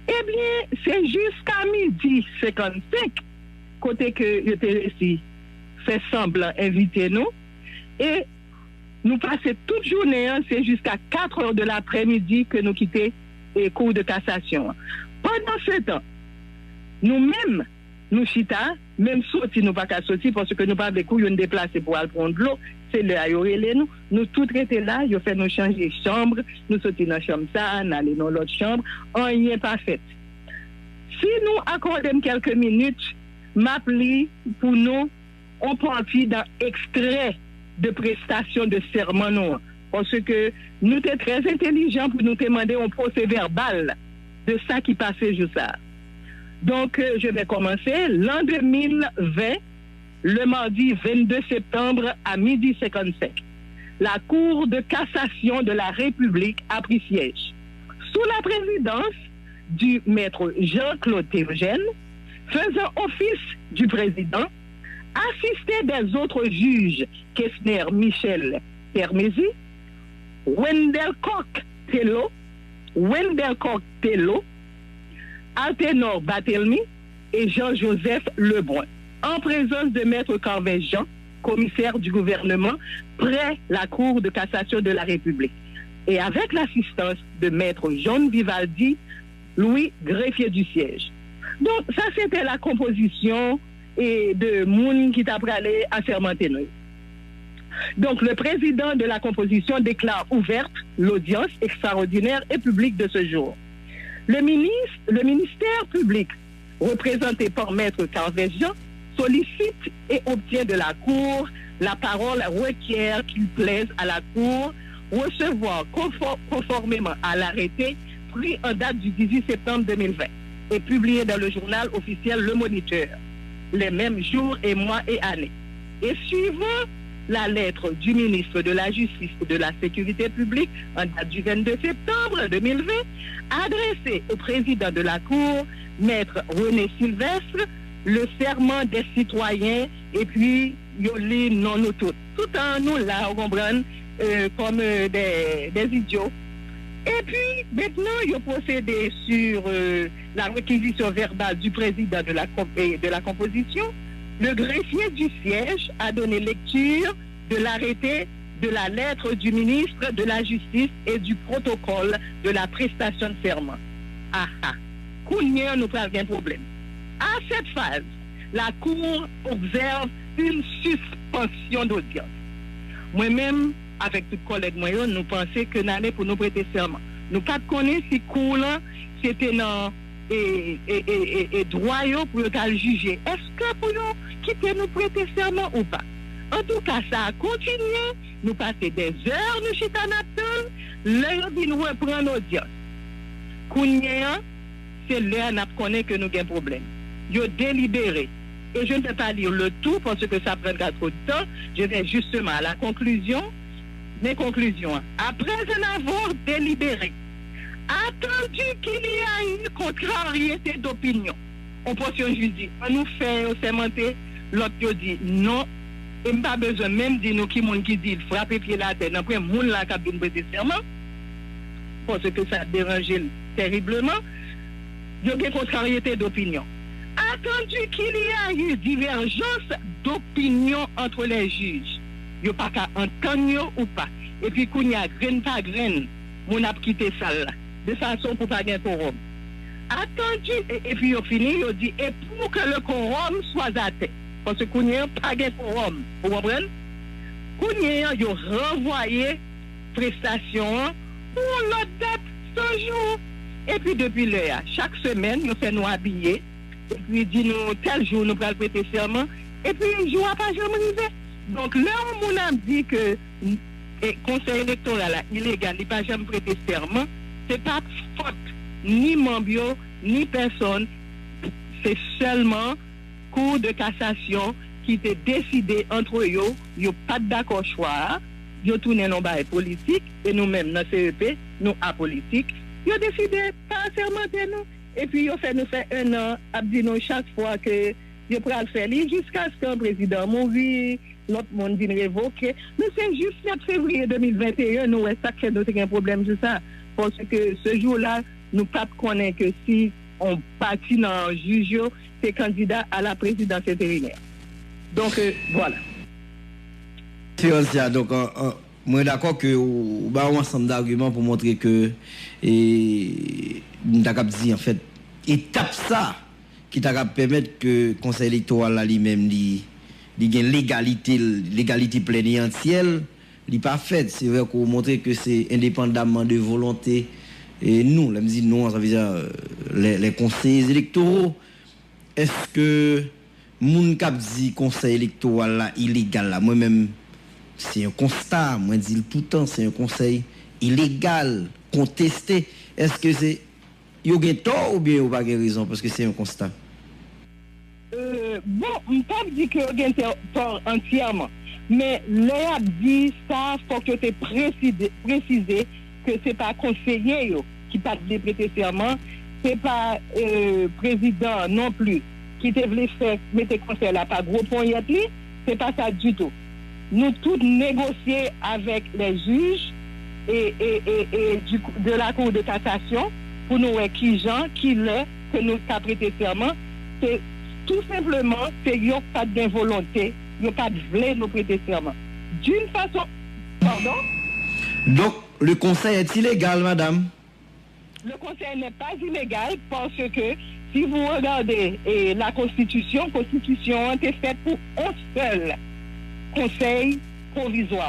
Ebyen, se jiska midi senkannsenk, kote ke yo te resi fè sanblan envite nou, e nou pase tout jounen an, se jiska katrè de laprèmidi ke nou kite, e, Cour de cassation an. Pandansetan, nou menm, nou chita, menm soti nou pa ka soti, paske nou pa vle kou youn deplase pou al pran dlo, se lè a yo rele nou, nou tout rete la, yo fè nou chanje chanm, nou soti nan chanm sa a, n ale nan lòt chanm, anyen pa fèt. Si nou akòde m kèlke minit, m ap li pou nou on pati nan ekstrè de prestasyon de sèman nou an, paske nou te trè entelijan pou nou te mande on pwosevèbal de sa ki pase jou sa a. Donc, euh, je vais commencer. L'an deux mille vingt, Le mardi vingt-deux septembre à midi cinquante-cinq, la Cour de cassation de la République a pris siège. Sous la présidence du maître Jean-Claude Théogène, faisant office du président, assisté des autres juges Kesner Michel Termezy, Wendell Coq Tello, Wendell Coq Tello, Altenor Barthélemy et Jean-Joseph Lebrun, en présence de Maître Carvez Jean, commissaire du gouvernement près la Cour de cassation de la République, et avec l'assistance de Maître John Vivaldi Louis, greffier du siège. Donk, sa se te la konpozisyon e de moun ki ta prale asèmante nou. Donc, le président de la composition déclare ouverte l'audience extraordinaire et publique de ce jour. Le ministre, le ministère public, représenté par Maître Carvez Jean, sollicite et obtient de la Cour la parole, requiert qu'il plaise à la Cour recevoir, conformément à l'arrêté pris en date du dix-huit septembre deux mille vingt et publié dans le journal officiel Le Moniteur, les mêmes jours et mois et années. Et suivant la lettre du ministre de la Justice et de la Sécurité publique en date du vingt-deux septembre deux mille vingt, adressée au président de la Cour, Maître René Sylvestre, le serment des citoyens, epi yo li non nou tout. Tout an nou la, ou konprann, euh, comme euh, des, des idiots. Et puis, maintenant, ils ont procédé sur euh, la réquisition verbale du président de la, de la composition. Le greffier du siège a donné lecture de l'arrêté, de la lettre du ministre de la Justice et du protocole de la prestation de serment. Aha, kounye an nou pral gen pwoblèm. À cette phase, la Cour observe une suspension d'audience. Mwen menm, avèk tout kòlèg mwen yo, nou panse ke n ale pou nou prete sèman. Nou pa t konnen si kou lan se te nan e, e, e, e, e dwa yo pou yo t al jije èske pou yo kite nou prete sèman ou pa. Antouka, sa a kontinye, nou pase dèzè, nou chita n ap tann lè yo vin reprann odyans. Kounye an, se lè a n ap konnen ke nou gen pwoblèm. Yo delibere. Et je ne vais pas lire le tout parce que ça prendra trop de temps. Je vais justement à la conclusion. Men konklisyon an. Après en avoir délibéré, attendu qu'il y a eu contrariété d'opinion, yon pòsyon jij di, an nou fè yo sèmante, lòt yo di non. E m pa bezwen menm di nou ki moun ki di l frape pye l atè nan pwen moun la k ap vin prete sèman, paske sa deranje l tèribleman. Yo gen contrariété d'opinion. Attendu qu'il y a eu divergence d'opinion entre les juges. Yo pa ka antann yo ou pa. Epi kounye a, grenn pa grenn, moun ap kite sal la. De fason pou pa gen kowòm. Attendu, e, epi yo fini, yo di, et pour que le quorum soit atteint. Paske kounye a, pa gen kowòm. Ou konprann? Kounye a, yo ranvwaye prestasyon an pou yon lòt dat san jou. Epi depi lè a, chak semèn, yo fè nou abiye, epi di nou tèl jou nou pral prete sèman, epi jou a pa janm rive. Donk, lè yon moun ap di ke e, Konsèy Elektoral la ilegal, li pa janm prete sèman, se pa fòt ni manm yo, ni pèsòn, se sèlman Cour de cassation ki te deside antre yo, yo pa t dakò chwa a, yo tounen l yon bagay politik, e nou menm nan C E P, nou apolitik, yo deside pa sèmante nou, epi yo fè nou fè en an ap di nou chak fwa ke yo pral fè li, jiskaske yon prezidan mouri, lòt moun vin revoke. Men se jis sèt fevriye de mil venteyen, nou wè sa k fè nou te gen pwoblèm sou sa. Paske se jou la, nou pa t konnen ke si yon pati nan jij yo te kandida a la prezidans enterimè. Donk, euh, vwala. Fiancia, donk, an, an, mwen dakò ke ou, ou ba yon ansanm dagiman pou montre ke, e, m ta kab di, anfèt, etap sa ki ta kab pèmèt ke Konsèy Elektoral la li menm li, li gen legalite l, legalite plèn e antye l, li pa fèt. Se vre ke w montre ke se endepandamman de volonte, e, nou, lè m di nou an, sa vle di, euh, les, les conseillers électoraux, èske moun k ap di Konsèy Elektoral la ilegal la, mwen menm, se yon konsta, mwen di l toutan, se yon konsèy ilegal, konteste, èske se yo gen tò oubyen yo pa gen rezon, paske se yon konsta. Euh, Bon, m p ap di ke yo gen tè- tò antyèman, men lè y ap di sa, fòk yo te presize, presize ke se pa konseye yo ki pa t vle prete sèman, se pa e, prezidan an non plis ki te vle fè mete konsèy la pa gwo ponyèt li, se pa sa ditou. Nou tout negosye avèk lè jij e, e, e, e du, de la Cour de cassation pou nou wè kijan, kilè ke nou ka prete sèman. Se tou senpleman, se yo k pa t gen volonte, yo pa t vle nou prete sèman. D'une façon, pardon? Donc, le conseil est illégal, madame. Le conseil n'est pas illégal parce que si vous regardez eh, la constitution, konstitisyon an te fèt pou yon sèl konsèy pwovizwa.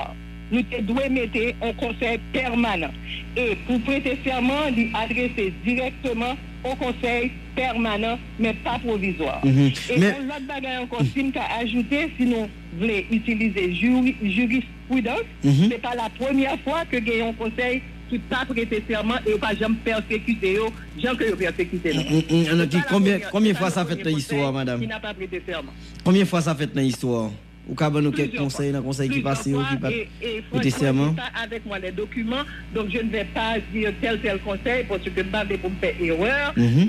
Nou te dwe mete yon konsèy pèmanan. E pou prete sèman, li adrese dirèkteman yon konsèy pèmanan, men pa pwovizwa. E yon lòt bagay ankò, si m ka ajoute, si nou vle itilize juri, jurispridans, se pa la premyè fwa ke gen yon konsèy ki pa prete sèman e yo pa janm pèsekite yo jan ke yo pèsekite nou. Konbyen fwa sa fèt nan istwa, madam? Konbyen fwa sa fèt nan istwa? Ou ka ban nou kèk konsèy nan konsèy ki pase yo ki pa t prete sèman? Donk, je ne vais pas dire tel tel konsèy paske m pa vle pou m fè erè,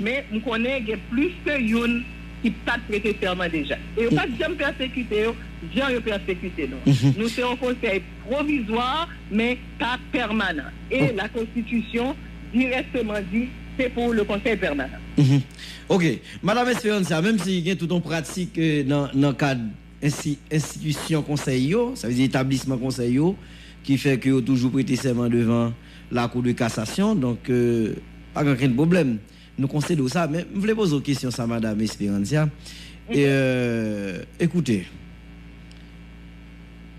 men m konnen gen plis ke youn ki pa t prete sèman deja. E yo pa t janm pèsekite yo jan yo pèsekite nou. Nou se yon konsèy pwovizwa, men pa pèmanan. E la konstitisyon dirèkteman di se pou le konsèy pèmanan. Ok. Madam Esperancia, menm si gen tout yon pratik nan, nan kad enstitisyon konsèy yo, sa vle di etablisman konsèy yo, ki fè ke yo toujou prete sèman devan lakou de kasasyon, donk pa gen okenn pwoblèm. Nou konsede w sa, men m vle poze w kesyon sa, Madam Esperancia. E, euh, ekoute,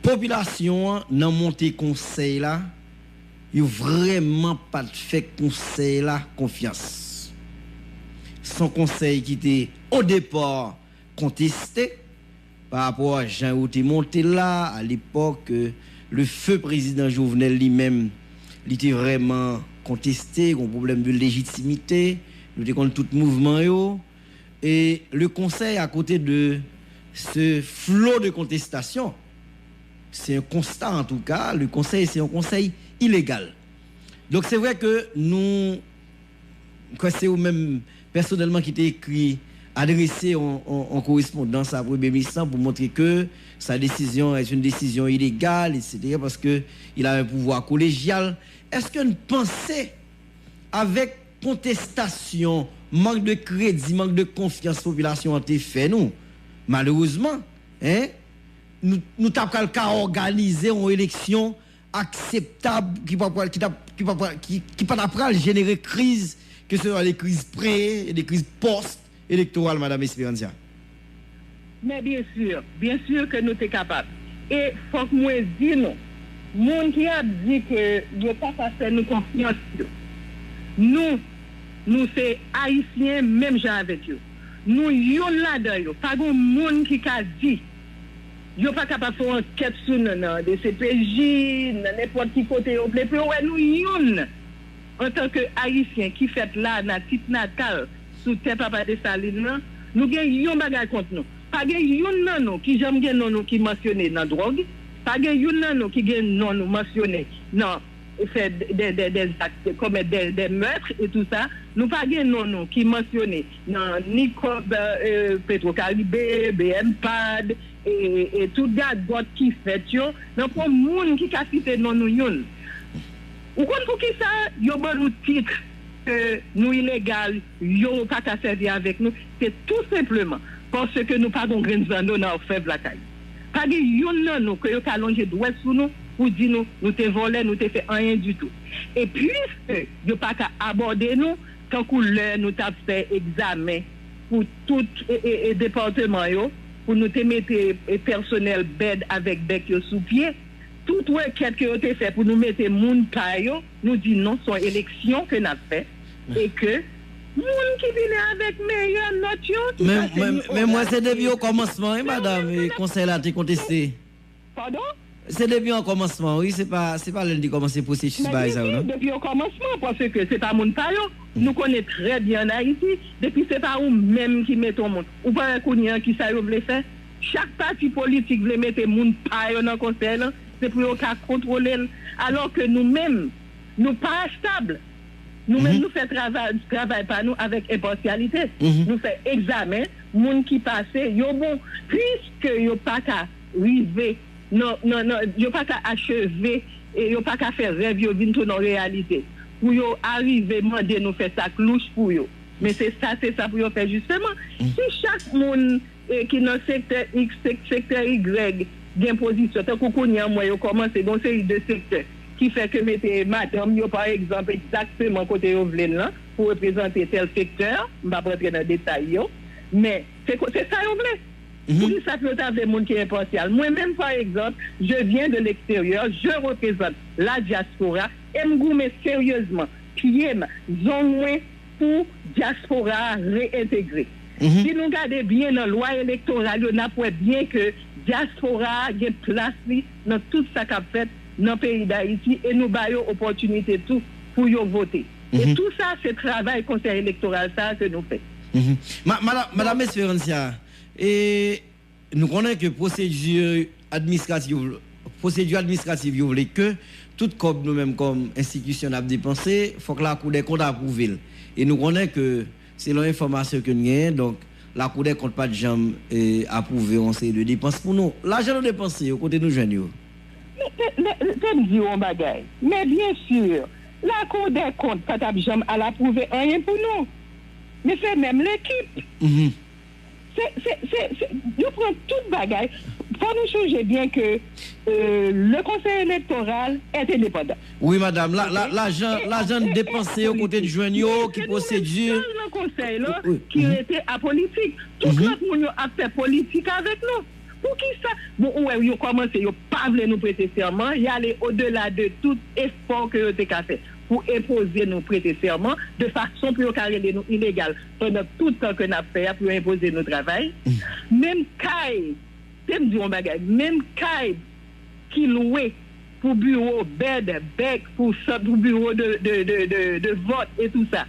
popilasyon an nan monte konsèy la, yo vrèman pa t fè konsèy la konfyans. Se yon konsèy ki te, o depa, konteste pa rapò a jan yo te monte l la, alepòk, le feu prezidan Jovenel li menm, li te vrèman konteste, gen yon pwoblèm de lejitimite, nou te konn tout mouvman yo, e le konsèy, à côté de ce flot de contestation, c'est un constat en tout cas, le konsèy, se yon konsèy ilegal. Donk, se vre ke nou M kwè se ou menm pèsonèlman ki te ekri, adrese yon, yon, yon korespondans a Premye Minis lan pou montre ke sa desizyon est une décision illégale, et cetera, parce que il a un pouvoir collégial. Èske n panse, avèk kontestasyon, mank de kredi, mank de konfyans popilasyon an te fè nou, malerezman, en, nou, nou ta pral ka òganize yon eleksyon akseptab ki pa pral ki ta ki pa pral ki ki pa ta pral jenere kriz, ke se swa de kriz pre, de kriz pòs elektoral, Madam Esperancia? Men byen si, byen si ke nou te kapab. E fòk mwen di nou, moun ki ap di ke yo pa ka fè nou konfyans yo, nou, nou se Ayisyen menm jan avèk yo. Nou youn ladan yo. Pa gen moun ki ka di yo pa kapab fè yon ankèt sou nou nan D C P J, nan nenpòt ki kote yo vle, pou yo wè nou youn, antanke Ayisyen ki fèt la nan tit natal sou tè Papa Desalin nan, nou gen yon bagay kont nou. Pa gen youn nan nou ki janm gen non nou ki mansyone nan dwòg. Pa gen youn nan nou ki gen non nou mansyone nan fè de, de, de zak, komèt de, de mèt e tou sa. Nou pa gen non nou ki mansyone nan ni kòb euh, Petro Caribe, B M pad, e, e tout gagòt ki fèt yo, nan pon moun ki ka site non nou youn. Ou konn poukisa yo ban nou tit ke nou ilegal, yo pa ka sèvi avèk nou? Se tou senpleman paske nou pa gon grenn zanno nan òfèv lakay. Pa gen youn nan nou ke yo ka lonje dwèt sou nou pou di nou nou te vòlè, nou te fè anyen ditou. E piske yo pa ka abòde nou, tankou lè nou t ap fè egzamen pou tout e, e, e depatman yo, pou nou te mete e, pèsonèl bèd avèk bèk yo sou pye, tout rekèt ke yo te fè pou nou mete moun pa yo, nou di non, se yon eleksyon ke n ap fè e ke moun ki vini avèk meyè nòt yo ki pase nou. Men mwen se depi okòmansman wi, madanm, konsèy la te konteste. Padon? Se depi an kòmansman, wi, se pa, se pa lè n te kòmanse pwosesis bagay sa yo, non. Depi o kòmansman, paske se pa moun pa yo. Nou konnen trè byen ann Ayiti, depi se pa ou menm ki mete yon moun, ou pa wè kounye a ki sa yo vle fè? Chak pati politik vle mete moun pa yo nan konsèy lan, se pou yo ka kontwole l. Alò ke nou menm, nou pa astab. Nou menm, nou fè travay, travay pa nou avèk enpasyalite. Nou fè egzamen, moun ki pase, yo bon. Piske yo pa ka rive nan, nan, nan, yo pa ka acheve, e yo pa ka fè rèv yo vin tounen yon reyalite. Pou yo arive mande nou fè sa k louch pou yo. Men se sa, se sa pou yo fè jisteman. Si chak moun, e, ki nan sektè X, sek-, sektè Y gen pozisyon, tankou kounye a, m wè yo kòmanse gen yon seri de sektè ki fè ke mete madanm yo, pa egzanp, egzakteman kote yo vle l lan, pou reprezante tèl sektè, m p ap rantre nan detay yo, men se ko-, se sa yo vle. Poukisa pou yo ta vle moun ki enpasyal? Mwen menm, pa egzanp, je viens de l'extérieur, je représente la diaspora, e m goumen seryezman, pye m, zong mwen, pou dyaspora a reyentegre. Si nou gade byen nan lwa elektoral yo, n ap wè byen ke dyaspora a gen plas li nan tout sa k ap fèt nan peyi Dayiti, e nou ba yo opòtinite tou pou yo vote. E tou sa, se travay Konsèy Elektoral sa a ke nou fè. Ma-, Madam, Madam Esperancia, e nou konnen ke pwosedi administrativ, pwosedi administrativ yo vle ke tout kòb nou menm kòm enstitisyon n ap depanse, fòk Lakou dè Kont apwouve l. E nou konnen ke, selon enfòmasyon ke n genyen, donk, Lakou dè Kont pa t janm, e, apwouve yon seri de depans pou nou. Lajan nou depanse yo, kote nou jwenn yo? Men, men, men, fè m di w yon bagay. Men byen si, Lakou dè Kont pa t ap janm al apwouve anyen pou nou. Men se menm lekip. Se, se, se, se, yo pran tout bagay. Fò nou sonje byen ke, euh, le Conseil électoral est indépendant. Wi, madam. La, la, lajan, lajan n depanse yo, kote n jwenn yo, ki pwosedi? Se nou menm sèl nan konsèy lan ki rete apolitik. Tout lòt moun yo ap fè politik avèk nou. Poukisa? Bon, ou wè, yo kòmanse, yo pa vle nou prete sèman, y ale odela de tout efò ke yo te ka fè pou enpoze nou prete sèman, de fason pou yo ka rele nou ilegal pandan tout tan ke n ap fè a, pou yo enpoze nou travay. Menm kay, te m di yon bagay, menm kay ki lwe pou biwo bed, bèk, pou sant, pou biwo de, de, de, de, de vòt e tou sa,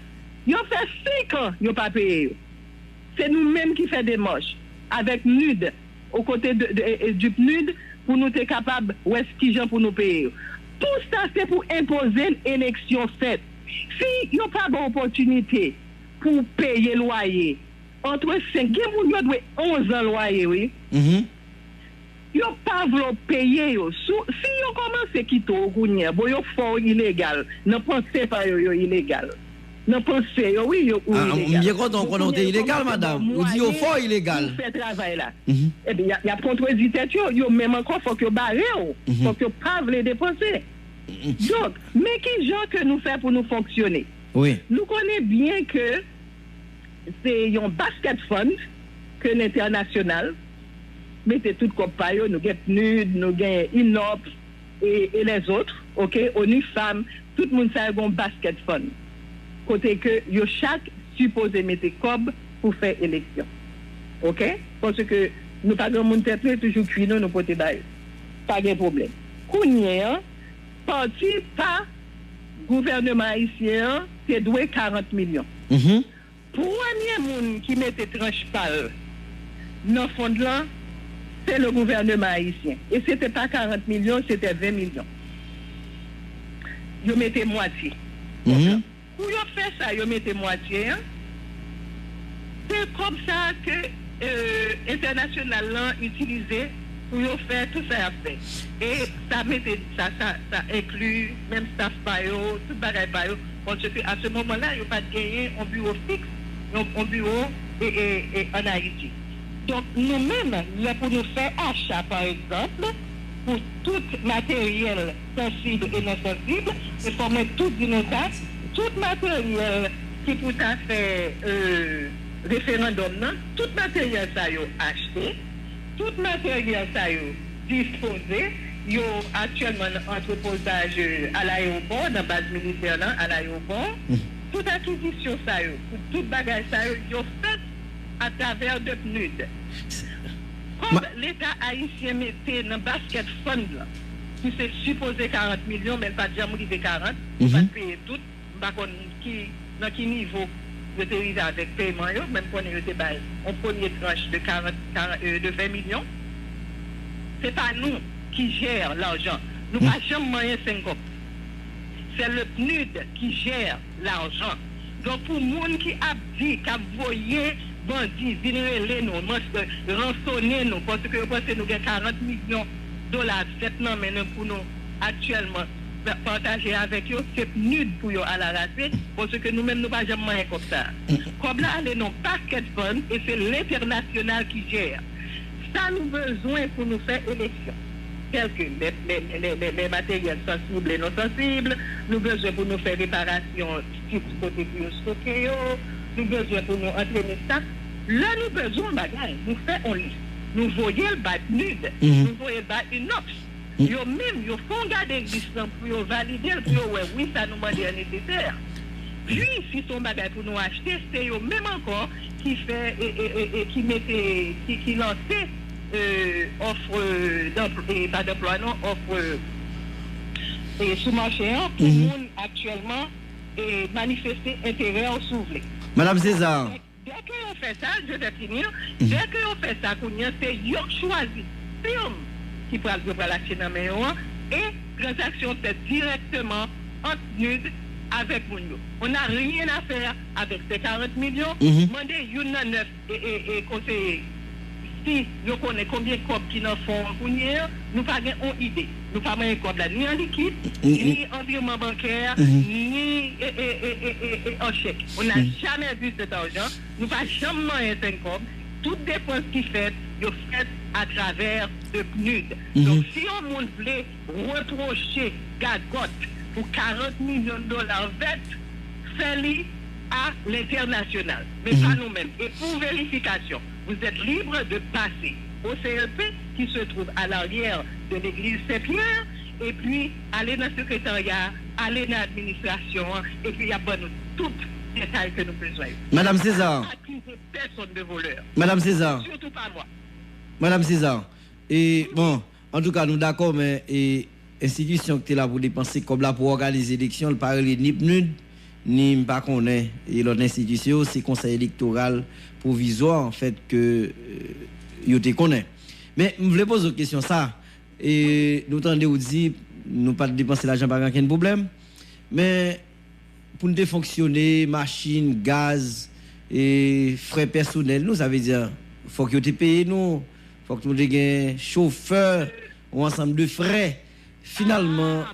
yo fè senk an yo pa peye yo. Se nou menm ki fè demach avèk nid, o kote de, de, e, e, du pnud, pou nou te kapab wè s-, kijan pou nou peye yo. Tou sa se pou enpoze n eleksyon fèt. Si yo pa ba w opòtinite pou w peye lwaye, antre senk, gen moun yo dwe onz an lwaye, wi. Yo pa vle w peye yo. Si, si yo kòmanse kite w kounye a, bon, yo fè w ilegal. Nan panse pa yo, yo ilegal. Nan panse yo, wi, yo, ou ilegal. Ah, m byen kontan w konnen w te ilegal, madam. Ou di yo fè w ilegal. Pou fè travay la. Ebyen, y ap, y ap kontredi tèt yo. Yo menm ankò, fòk yo bare w. Fòk yo pa vle depanse. Donk, men ki jan ke nou fè pou nou fonksyone. Wi. Nou konnen byen ke se yon basket fund ke lentènasyonal mete tout kòb pa yo, nou gen pnud, nou gen inop, e, e lèzòt, oke, ONU Femmes, tout moun sa yo gen yon basket fund. Kote ke yo chak sipoze mete kòb pou fè eleksyon. Oke? Paske nou pa gen moun tèt nou, e toujou kwi nou, nou pote ba yo. Pa gen pwoblèm. Kounye a, pati pa gouvèneman ayisyen an te dwe karant milyon. Premye moun ki mete tranch pa l nan fond lan, se le gouvèneman ayisyen. E se te pa karant milyon, se te ven milyon. Yo mete mwatye. Pou yo fè sa, yo mete mwatye an. Se kòb sa a ke, euh, entènasyonal lan itilize pou yo fè tout sa y ap fè. E sa mete, sa, sa, sa enkli menm staff pa yo, tout bagay pa yo, paske a se moman la, yo pa t genyen yon biwo fiks, yon, yon biwo e, e, e, ann Ayiti. Donk, nou menm, lè pou nou fè acha, pa egzanp, pou tout materyèl sansib e non sansib, e fò mwen tou di nou sa, tout materyèl ki pou ta fè, euh, referandòm nan, tout materyèl sa yo achte, tout materyèl sa yo dispoze, yo aktyèlman nan antrepozaj, euh, alayewopò, nan baz militè lan alayewopò. Tout akizisyon sa yo, pou tout bagay sa yo, yo fèt atravè de pnud. Kòb Leta ayisyen mete nan basket fund lan, ki se sipoze karant milyon, men l pa t janm rive karant, yo pa t peye tout. M pa konn ki, nan ki nivo yo te rive avèk pèyman yo, men m konnen yo te bay yon premye tranch de karant, karant, euh, de ven milyon. Se pa nou ki jè lajan. Nou pa janm manyen senk kòb. C'est le PNUD qui gère l'argent. Donk, pou moun ki ap di, k ap voye bandi vin rele nou, mans-, ransonnen nou, paske yo panse nou gen karant milyon dola vèt nan men nou pou nou aktyèlman pa-, pataje avèk yo, se PNUD pou yo al arase, paske nou menm nou pa janm manyen kòb sa a. Kòb la ale nan basket fund e se lentènasyonal ki jè. Sa nou bezwen pou nou fè eleksyon, tèlke lè, lè, lè, lè, lè materyèl sansib e non sansib, nou bezwen pou nou fè reparasyon sit kote pou yo stoke yo, nou bezwen pou nou antrene staff. Lè nou bezwen yon bagay, nou fè yon lis, nou voye l bay PNUD, nou voye l bay inops. Yo menm, yo fè yon gade lis lan pou yo valide l, pou yo wè wi sa nou mande an nesesè. Pi, si se yon bagay pou nou achte, se yo menm ankò ki fè, e, e, e, e ki mete, ki, ki lanse, e, òf, e, danplwa, e, pa danplwa non, òf, e, sou mache an pou moun aktyèlman, e, manifeste enterè yo, si w vle. Madam César. Dèke yo fè sa, je vais finir, dèke yo fè sa kounye a, se yo k chwazi firm ki pral, yo pral achte nan men yo an, e tranzaksyon fèt dirèkteman ant PNUD avèk moun yo. On n'a rien à faire avec ces karant milyon. Mande youn nan nèf, e, e, e konseye si yo konnen konbyen kòb ki nan fon an kounye a. Nou pa gen on ide. Nou pa manyen kòb la ni an likid, ni an vireman bankè, ni, e, e, e, e, e, e an chèk. On n'a jamais vu cet argent. Nou pa janm manyen senk kòb. Tout depans ki fèt, yo fèt atravè de PNUD. Donk, si yon moun vle repwoche gagòt pou karant milyon dola vèt, fè li a lentènasyonal, men pa nou menm. E pou verifikasyon, vous êtes libre de passer au C E P qui se trouve à l'arrière de l'église Saint-Pierre, epi ale nan sekretarya, ale nan administrasyon an, epi y ap ban nou tout detay ke nou bezwen yo. Madam César. Pa akize pèsonn de volè. Madam César. Surtout pas moi. Madam César. E, bon, antouka, nou dakò, men, e, enstitisyon ki te la pou depanse kòb la pou òganize eleksyon, li pa rele ni PNUD, ni m pa konnen, e lòt enstitisyon, se Konsèy Elektoral Pwovizwa, anfèt, ke, e, yo te konnen. Men, m vle poze w kesyon sa, e nou tande w di, nou pa t depanse lajan, pa gen okenn pwoblèm, men, pou n te fonksyone, machin, gaz, e frè pèsonèl nou, sa vle di, fòk yo te peye nou, fòk nou te gen chofè, yon ansanm de frè. Finalman,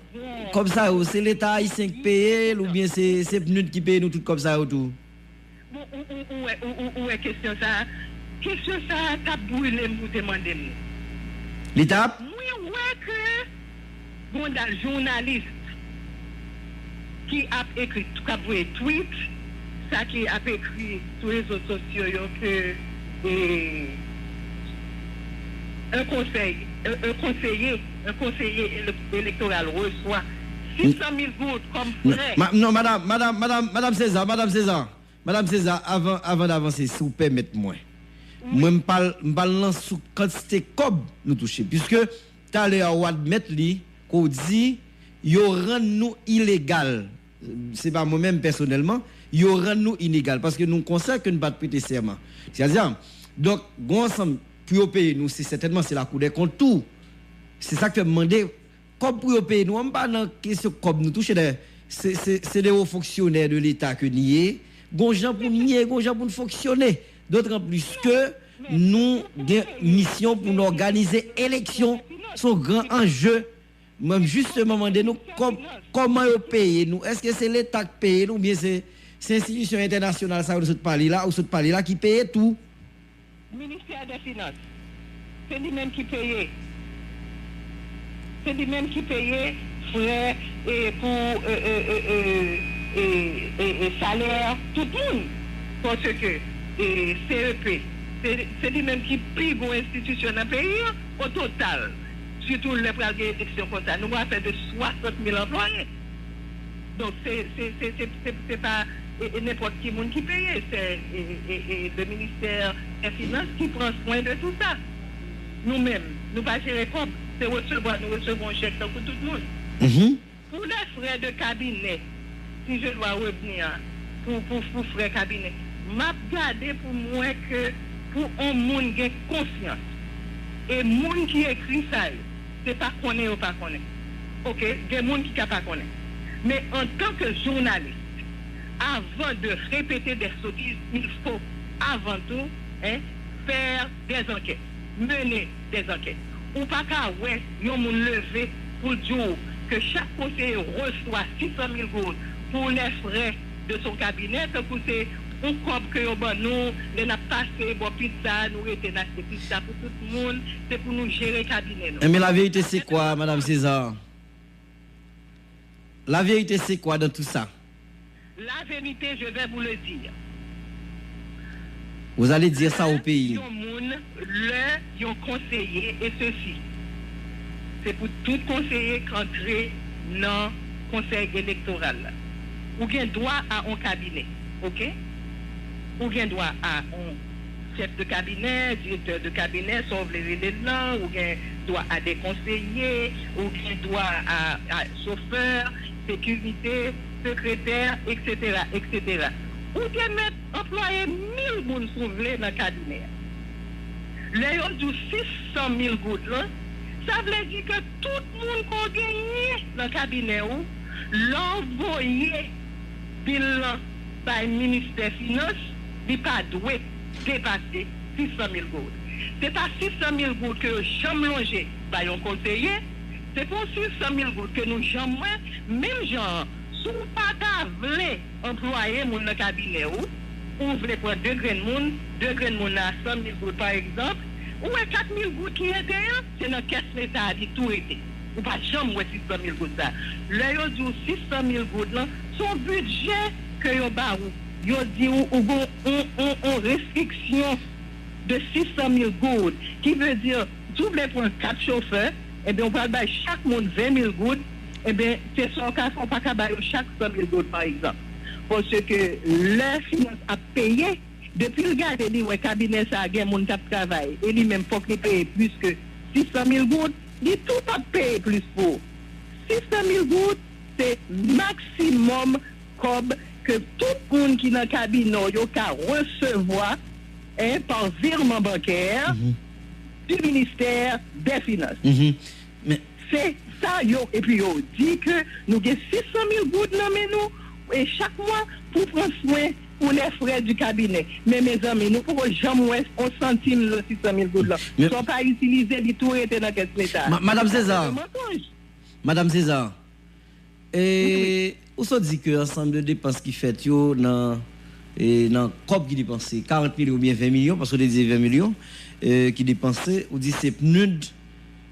kòb sa yo, se Leta ayisyen k peye l oubyen se, se PNUD ki peye nou tout kòb sa yo tou? Bon, ou, ou, ou wè, ou, ou, ou wè kesyon sa a? Kesyon sa a t ap brile m pou te mande m li. Li t ap? Mwen wè ke gon dal jounalis ki ap ekri, k ap voye tweet, sa ki ap ekri sou rezo sosyo yo ke, e, un conseil, un, un conseiller, un conseiller élec-, électoral reçoit six cent mille goud comme prêt. Non, ma-, non, madam, madam, madam, madam César, madam César, madam César, avan, avan n avanse, si w pèmèt mwen, mwen m pral, m pral lanse sou kantite kòb nou touche, piske talè a w admèt li, ke w di yo rann nou ilegal. Se pa mwen menm pèsonèlman, yo rann nou ilegal, paske nou konsèy ke nou pa t prete sèman. Sètadi, donk, gon ansanm pou yo peye nou, se sètènman se Lakou dè Kont tou. Se sa k fè m mande, kòb pou yo peye nou an, m pa nan kesyon kòb nou touche, dayè, se, se, se de wo fonksyonè de Leta ke n ye, gon jan pou n ye, gon jan pou n fonksyone. Dotanplis ke nou gen misyon pou n òganize eleksyon, se yon gran anje. Mwen, m jisteman mande nou kòm-, kòman yo peye nou? Èske se Leta k peye nou oubyen se, se enstitisyon entènasyonal sa yo nou sot pale la, ou sot pale la ki peye tou? Ministè dè Finans, se li menm ki peye. Se li menm ki peye frè e pou, e, e, e, e, e, e, e salè tout moun. Paske, e, C E P, se, se li menm ki pi gwo enstitisyon nan peyi an. O total, sitou lè pral gen eleksyon konsa, nou pral fè de swasant mil anplwaye. Donk, se, se, se, se, se, se pa, e, e, nenpòt ki moun ki peye, se, e, e, e, le ministè dè Finans ki pran swen de tout sa. Nou menm, nou pa jere kòb. Se resevwa, nou resevwa yon chèk tankou tout moun. Mhm. Pour les frais de cabinet, si je dois revenir pour, pour, pour frais cabinet, m ap gade pou m wè ke pou yon moun gen konfyans, e moun ki ekri sa yo, se pa konnen yo pa konnen. Oke, gen moun ki ka pa konnen. Men antanke jounalis, avan de repete de sotiz, il faut avant tout, hein, faire des enquêtes, mener des enquêtes. Ou pa ka wè yon moun leve pou l di w ke chak konseye resevwa sis san mil goud pour les frais de son cabinet, tankou se yon kòb ke yo ban nou lè n ap pase bò pizza, nou rete n achte pizza pou tout moun, se pou nou jere kabinè nou. Enben, la vérité, c'est quoi, Madame César? La vérité, c'est quoi dans tout ça? La vérité, je vais vous le dire. Vous allez dire ça au pays. Yon moun, lè yon konseye, e sesi, se pou tout konseye k antre nan konsèy elektoral la. Ou gen dwa a yon kabinè, oke? Ou gen dwa a yon chèf de kabinè, direktè de kabinè, sa w vle rele l lan, ou gen dwa a de konseye, ou gen dwa a, a chofè, sekirite, sekretè, etsetera, etsetera. Ou te mèt anplwaye mil moun si w vle nan kabinè a. Lè yo di w sis san mil goud lan, sa vle di ke tout moun ke w genyen nan kabinè w, lè w voye bil lan bay ministè finans, li pa dwe depase sis san mil goud. Se pa sis san mil goud ke yo janm lonje bay yon konseye, se pa yon sis san mil goud ke nou janm wè, menm jan an, si w pa ta vle anplwaye moun nan kabinè w, ou vle pran de grenn moun, de grenn moun nan a san mil goud pa egzanp, ou wè kat mil goud ki rete an, se nan kès leta a li tou rete. Ou pa janm wè sis san mil goud sa. Lè yo di w sis san mil goud lan, se yon bidjè ke yo ba ou. Yo di w, ou gon yon, yon, yon restriksyon de sis san mil goud, ki vle di, si w vle pran kat chofè, ebyen, ou pral bay chak moun ven mil goud, ebyen, se sa w ka fè, ou pa ka ba yo chak san mil goud, pa egzanp. Paske lè finans ap peye, depi l gade li wè kabinè sa a gen moun k ap travay, e li menm fòk li peye plis ke sis san mil goud, li tou p ap peye plis pou ou. Sis san mil goud, se maksimòm kòb ke tout moun ki nan kabinè w yo ka resevwa, en, pa virman bankè, mhm, du ministère des Finances. Mhm. Men se sa yo, epi yo di ke nou gen sis san mil goud nan men nou, e chak mwa pou pran swen pour les frais du cabinet. Men, mezanmi, nou poko janm wè yon santim nan sis san mil goud lan. Men sa w pa itilize, li tou rete nan kès leta. Ma-, Madame César. Se yon mansonj. Madame César, e, ou sot di ke ansanm de depans ki fèt yo nan, e, nan kòb ki depanse, karant milyon oubyen ven milyon, paske w te di ven milyon, e, ki depanse, ou di se PNUD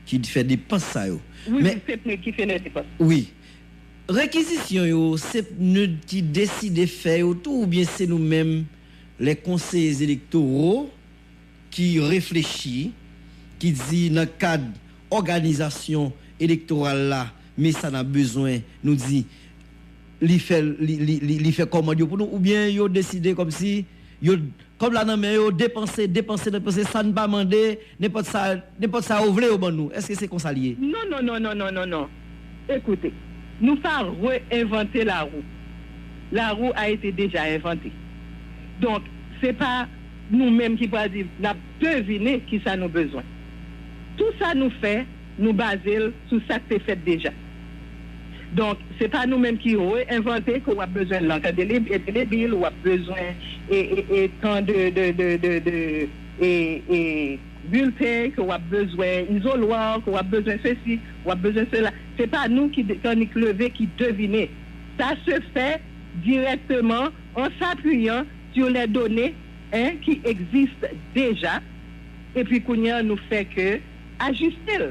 ki fè depans sa yo. Wi, men, wi, se PNUD ki fè lè depans. Wi. Rekizisyon yo, se PNUD ki deside fè yo tou, oubyen se nou menm, les conseillers électoraux, ki reflechi, ki di nan kad òganizasyon elektoral la, men sa n ap bezwen, nou di, li fè, li, li, li, li fè kòmand yo pou nou, oubyen yo deside kòmsi, yo, kòb la nan men yo, depanse, depanse, depanse, sa n pa mande, nenpòt sa, nenpòt sa yo vle yo ban nou. Èske se konsa l ye? Non, non, non, non, non, non, non. Écoutez, nou pa reenvante la roue. La roue a été déjà inventée. Donk, se pa nou menm ki pral di, n ap devine kisa nou bezwen. Tou sa nou fè, nou baze l sou sa k te fèt deja. Donk, se pa nou menm ki reenvante ke w ap bezwen lank endele-, endelebil, w ap bezwen e, e, e tan de, de, de, de, de, e, e bilten, ke w ap bezwen izolwa, ke w ap bezwen sesi, w ap bezwen sela. Se pa nou ki de-, k annik leve, ki devine. Ça se fait directement en s'appuyant sur les données, hein, qui existent déjà. Epi kounye a, nou fè ke ajiste l.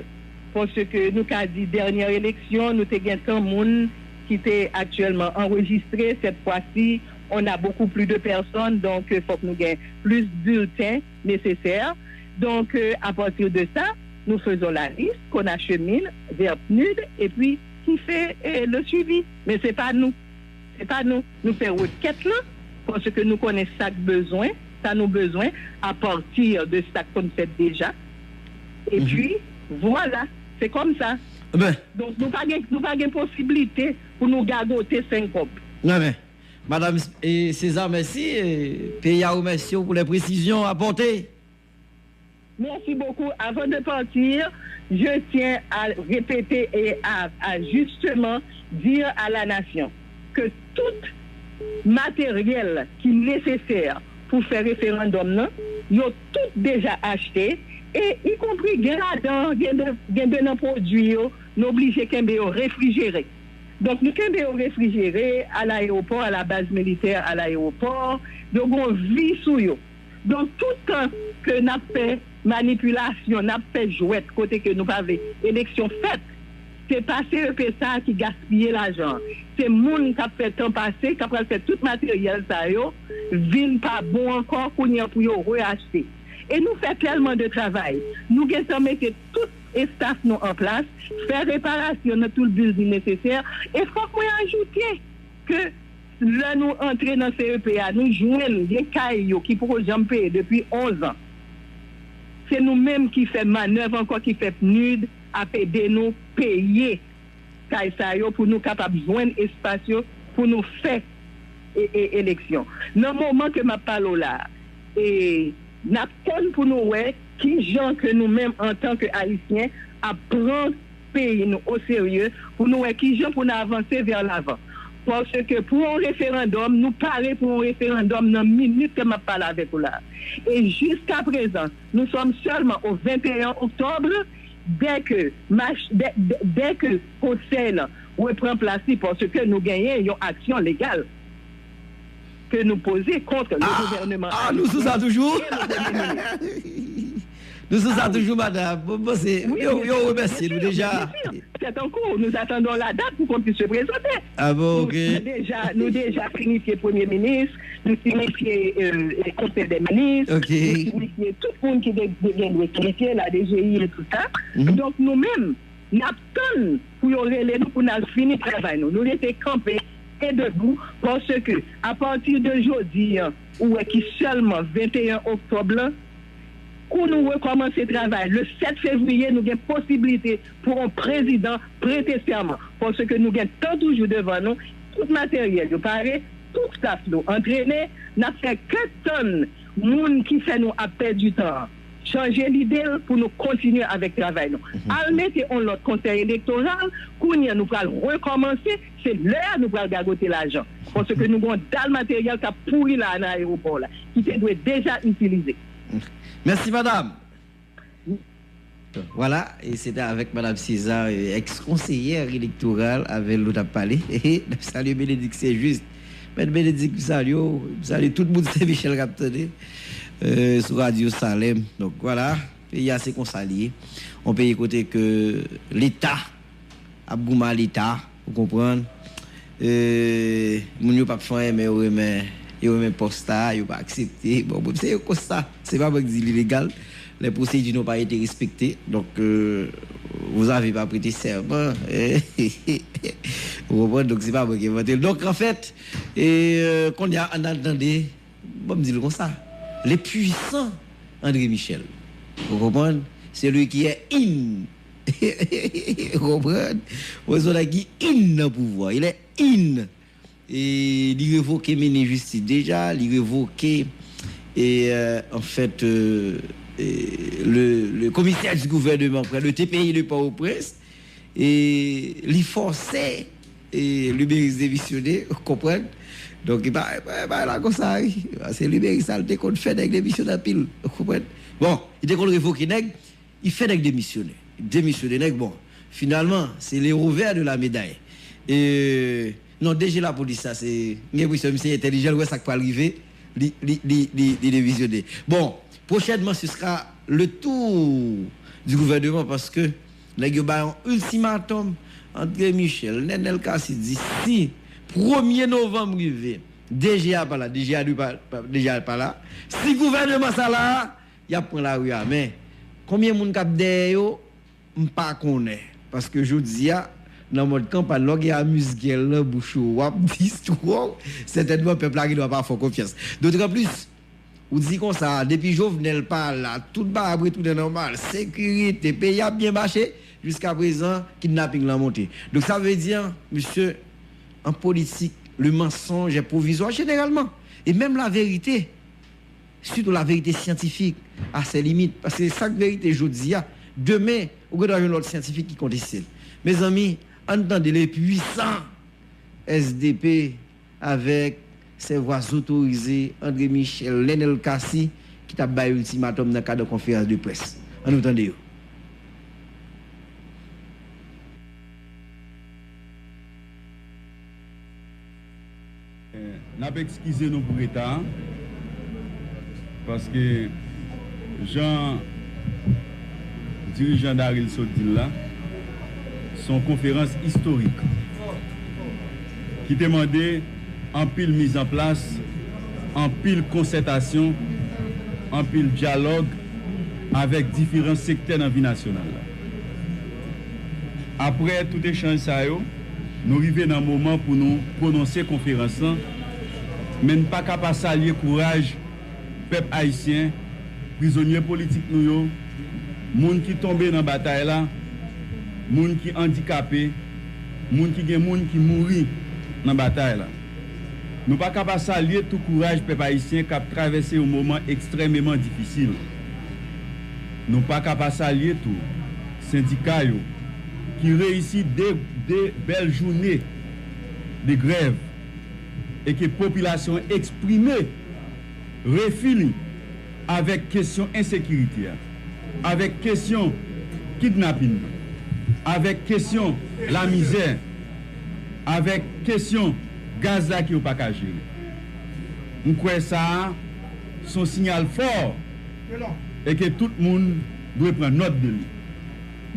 Paske nou ka di dènyè eleksyon, nou te gen tan moun ki te aktyèlman anrejistre. Cette fois-ci, on a beaucoup plus de personnes, donc, euh, fòk nou gen plis bilten nesesè. Donc, euh, à partir de ça, nous faisons la liste qu'on achemine vers PNUD et puis qui fait, euh, le suivi. Men se pa nou. Se pa nou. Nou fè rekèt lan, paske nou konnen sa k bezwen, sa nou bezwen, à partir de sa k konn fèt deja. Epi, vwala. Se kòmsa. Donk, nou pa gen, nou pa gen posiblite pou nou gagote senk kòb. Madanm César, mèsi. Peyi a remèsye w pou lè presizyon apòte. Merci beaucoup. Avant de partir, je tiens à répéter et à, à justement dire à la nation que tout matériel qui est nécessaire pour faire référendum, non, ils ont tout déjà acheté, et y compris, il y a des produits, nous obligés qu'un réfrigéré. Donk, nou kenbe yo refrijere, à l'aéroport, à la base militaire, à l'aéroport, yo gon vi sou yo. Donk, tout tan ke n ap fè manipilasyon, n ap fè jwèt kote ke nou pa vle eleksyon fèt, se pa C E P sa a ki gaspiye lajan an. Se moun k ap fè tan pase, k ap pral fè tout materyèl sa yo vin pa bon ankò kounye an pou yo reachte. E nou fè tèlman de travay. Nou gentan mete tout estaf nou an plas, fè reparasyon nan tout building nesesè. E fòk mwen ajoute ke lè nou antre nan C E P a, nou jwenn gen kay yo ki poko janm peye depi onz an. Se nou menm ki fè manèv ankò, ki fè PNUD ap ede nou peye kay sa yo pou nou kapab jwenn espas yo pou nou fè e, e, eleksyon. Nan moman ke m ap pale w la, e, n ap tann pou nou wè kijan ke nou menm antan ke Ayisyen ap pran peyi nou oserye pou nou wè kijan pou nou avanse vè lavan. Paske pou yon referandòm, nou pare pou yon referandòm nan minit ke m ap pale avèk ou la. E jiska prezan, nous sommes seulement au vingt et un octobre, dès que, dès, dès que konsèy lan repran plas li, paske nou genyen yon aksyon legal ke nou poze kont le gouvènman. Ah, nou sou sa toujou? Nou sou sa toujou, madanm. Bon, bon, se, yo, yo remèsye nou deja. C'est en cours. Nous attendons la date pour qu'on puisse se présenter. Ah bon, ok. Nou deja, nou deja sinifye premye minis, nou sinifye euh, konsèy dè minis, nou sinifye tout moun ki te gen dwe sinifye, la D G I et tout ça. Donk nou menm, n ap tann pou yo rele nou pou n al fini travay nou. Nou rete kanpe e debou, paske apati de jodi an, ou wè ki sèlman venteyen oktòb lan, kou nou rekòmanse travay le sèt fevriye, nou gen posiblite pou yon prezidan prete sèman. Paske nou gen tan toujou devan nou, tout materyèl yo pare, tout staf nou antrene, n ap fè ke tann moun ki fè nou ap pèdi tan an chanje lide l pou nou kontinye avèk travay nou. Al mete yon lòt konsèy elektoral, kounye a nou pral rekòmanse, se lè a nou pral gagote lajan. Paske nou gen yon dal materyèl k ap pouri la a nan ayewopò la, ki te dwe deja itilize. Mèsi, madanm. Vwala, e se te avèk madanm César, èks konseyè elektoral, avè l nou t ap pale. N ap salye Benedict Saint-Juste. Mèt Benedict, m salye w, m salye tout moun Sen Michèl k ap tande, sou radyo Salem. Donk, vwala, peyi a se konsa li ye. Yon peyi kote ke Leta ap goumen a Leta, ou konprann. E, moun yo p ap fè anyen, men yo renmen, yo renmen pòs la, yo pa aksepte. Bon, bon, se konsa. Se pa mwen k di li legal. Lè pwosedi nou pa rete respekte. Donk, euh, vous avez pas prêté serment. Ou konprann? Donk, se pa mwen ki envante l. Donk, anfèt, e, euh, kounye a, ann al tande, bon, m di l konsa, le puissant André Michel. Ou konprann? Celui qui est in. Ou konprann? Mwen se yon nèg ki in nan pouvwa. Il est in. E li revoke minis jistis deja, li revoke, e, euh, anfèt, euh, e, le, le commissaire du gouvernement près le T P I de Port-au-Prince, e li fòse, e, Luberice demisyone, ou konprann? Donk, e pa, e pa, e pa la konsa, wi. Paske Luberice sa, l te konn fè nèg demisyone anpil, ou konprann? Bon, li te konn revoke nèg, li fè nèg demisyone. Demisyone nèg, bon, finalman, se le revers de la médaille. E, non, D G lapolis sa, se, m gen enpresyon misye entèlijan, l wè sa k pral rive, li, li, li, li, li demisyone. Bon, prochainement, ce sera le tour du gouvernement, paske nèg yo bay yon ultimatum, André Michel, Nenel Cassy di si premye novanm rive, D G a pa la, D G a dwe pa, pa, D G a pa la. Si gouvènman sa la, y ap pran lari a. Men, konbyen moun k ap dèyè yo, m pa konnen. Paske jodi a, nan mòd kanpay, lè w gen amizgèl nan bouch ou, w ap di twòp, sètènman pèp la gendwa pa fè w konfyans. Dotranplis, ou di konsa, depi Jovenel pa la, tout bagay ap retounen nòmal, sekirite, peyi ap byen mache, Jiskaprezan, kidnaping lan monte. Donk, sa vle di, mesye, an politik, le mensonge est provisoire généralement. E menm laverite, sitou laverite syantifik, a ses limites. Paske sa k verite jodi a, demen, ou gen dwa jwenn lòt syantifik ki konteste l. Mezanmi, ann tande le puissant S D P avèk ses voix autorisées André Michel, Lènèl Cassy, ki t ap bay iltimatòm nan kad yon konferans de près. Ann nou tande yo. N ap ekskize nou pou reta a, paske jan dirijan Daril sot di l la, se yon konferans istorik ki te mande anpil mizanplas, anpil konsètasyon, anpil dyalòg avèk diferan sektè nan vi nasyonal la. Apre tout echanj sa yo, nou rive nan moman pou nou pwononse konferans lan, men n pa ka pa salye kouraj pèp ayisyen, prizonye politik nou yo, moun ki tonbe nan batay la, moun ki andikape, moun ki gen moun ki mouri nan batay la. Nou pa ka pa salye tou kouraj pèp ayisyen k ap travèse yon moman ekstrèmeman difisil. Nou pa ka pa salye tou sendika yo ki reyisi de, de bèl jounen de grèv e ke popilasyon eksprime refi li avèk kesyon ensekirite a, avèk kesyon kidnapin nan, avèk kesyon lamizè, avèk kesyon gaz la ke yo pa ka jere. M kwè sa a se yon siyal fò e ke tout moun dwe pran nòt de li.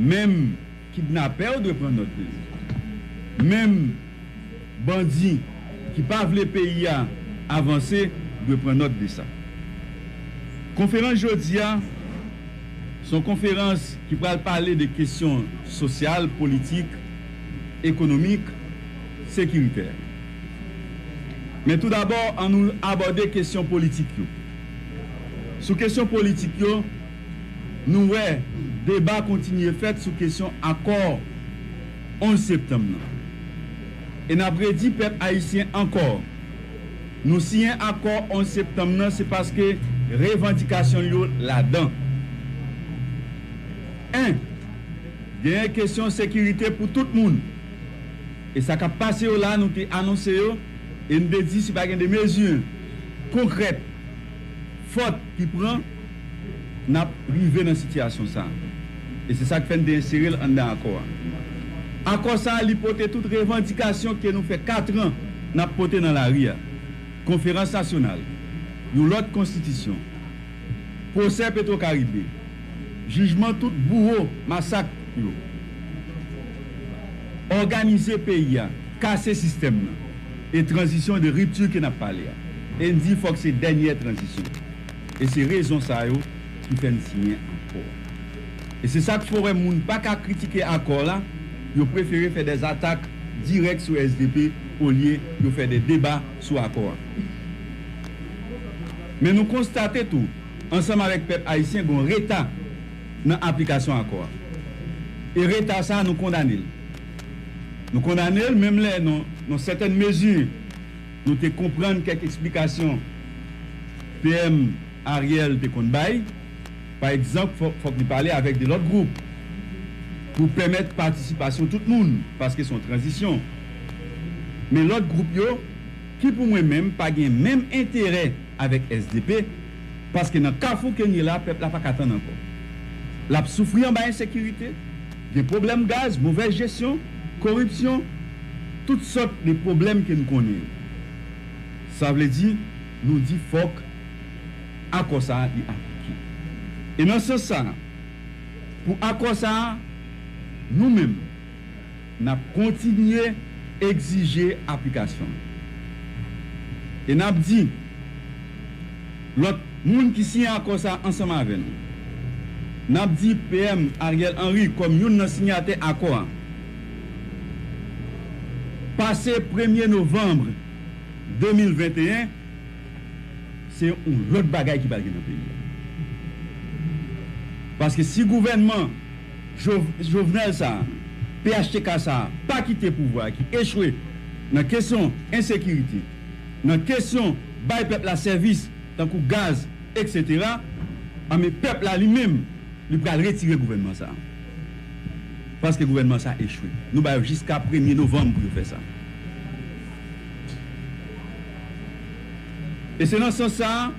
Menm kidnapè yo dwe pran nòt de li. Menm bandi ki pa vle peyi a avanse dwe pran nòt de sa. Konferans jodi a, se yon konferans ki pral pale de kesyon sosyal, politik, ekonomik, sekiritè. Men tou dabò, ann nou abòde kesyon politik yo. Sou kesyon politik yo, nou wè deba kontinye fèt sou kesyon akò onz septanm nan. E n ap redi pèp ayisyen ankò, nou siyen akò onz septanm nan, se paske revandikasyon yo ladan. En, genyen kesyon sekirite pou tout moun. E sa k ap pase yo la, nou te anonse yo, e n te di si pa gen de mezi konkrèt, fòt ki pran, n ap rive nan sitiyasyon sa a. E se sa k fè n te ensere l anndan akò a. Akò sa a, li pote tout revandikasyon ke nou fè kat an n ap pote nan lari a. Konferans nasyonal, yon lòt konstitisyon, pwosè Petwokaribe, jijman tout bouwo masak yo, òganize peyi a, kase sistèm nan, e tranzisyon de ripti ke n ap pale a. E n di fòk se dènyè tranzisyon. E se rezon sa yo ki fè n siyen akò a. E se sa k fè w wè moun pa ka kritike akò la, yo prefere fè dèzatak dirèk sou S D P olye yo fè de deba sou akò a. Men nou konstate tou, ansanm avèk pèp ayisyen, gen yon reta nan aplikasyon akò a. E reta sa a, nou kondane l. Nou kondane l, menm lè nan, nan sètèn mezi, nou te konprann kèk eksplikasyon P M Ariel te konn bay. Pa egzanp, fò, fòk li pale avèk de lòt gwoup pou pèmèt patisipasyon tout moun, paske se yon tranzisyon. Men lòt gwoup yo, ki pou mwen menm, pa gen menm enterè avèk S D P, paske nan kafou ke n ye la, pèp la pa ka tann ankò. L ap soufri anba ensekirite, gen pwoblèm gaz, movèz jesyon, koripsyon, tout sòt de pwoblèm ke n konnen yo. Sa vle di, nou di fòk akò sa a li aplike. E nan sans sa a, pou akò sa a, nou menm, n ap kontinye egzije aplikasyon l. E n ap di lòt moun ki siyen akò sa a ansanm avè nou, n ap di P M Ariel Henry kòm youn nan siyatè akò a, pase premye novanm de mil venteyen, se yon lòt bagay ki pral gen nan peyi a. Paske si gouvènman Jov- Jovenel sa a, P H T K sa a, pa kite pouvwa a ki echwe nan kesyon ensekirite, nan kesyon bay pèp la sèvis, tankou gaz, etsetera, anben pèp la li menm, li pral retire gouvènman sa a. Paske gouvènman sa a echwe. Nou ba yo jiska premye novanm pou yo fè sa. E se nan sans sa a,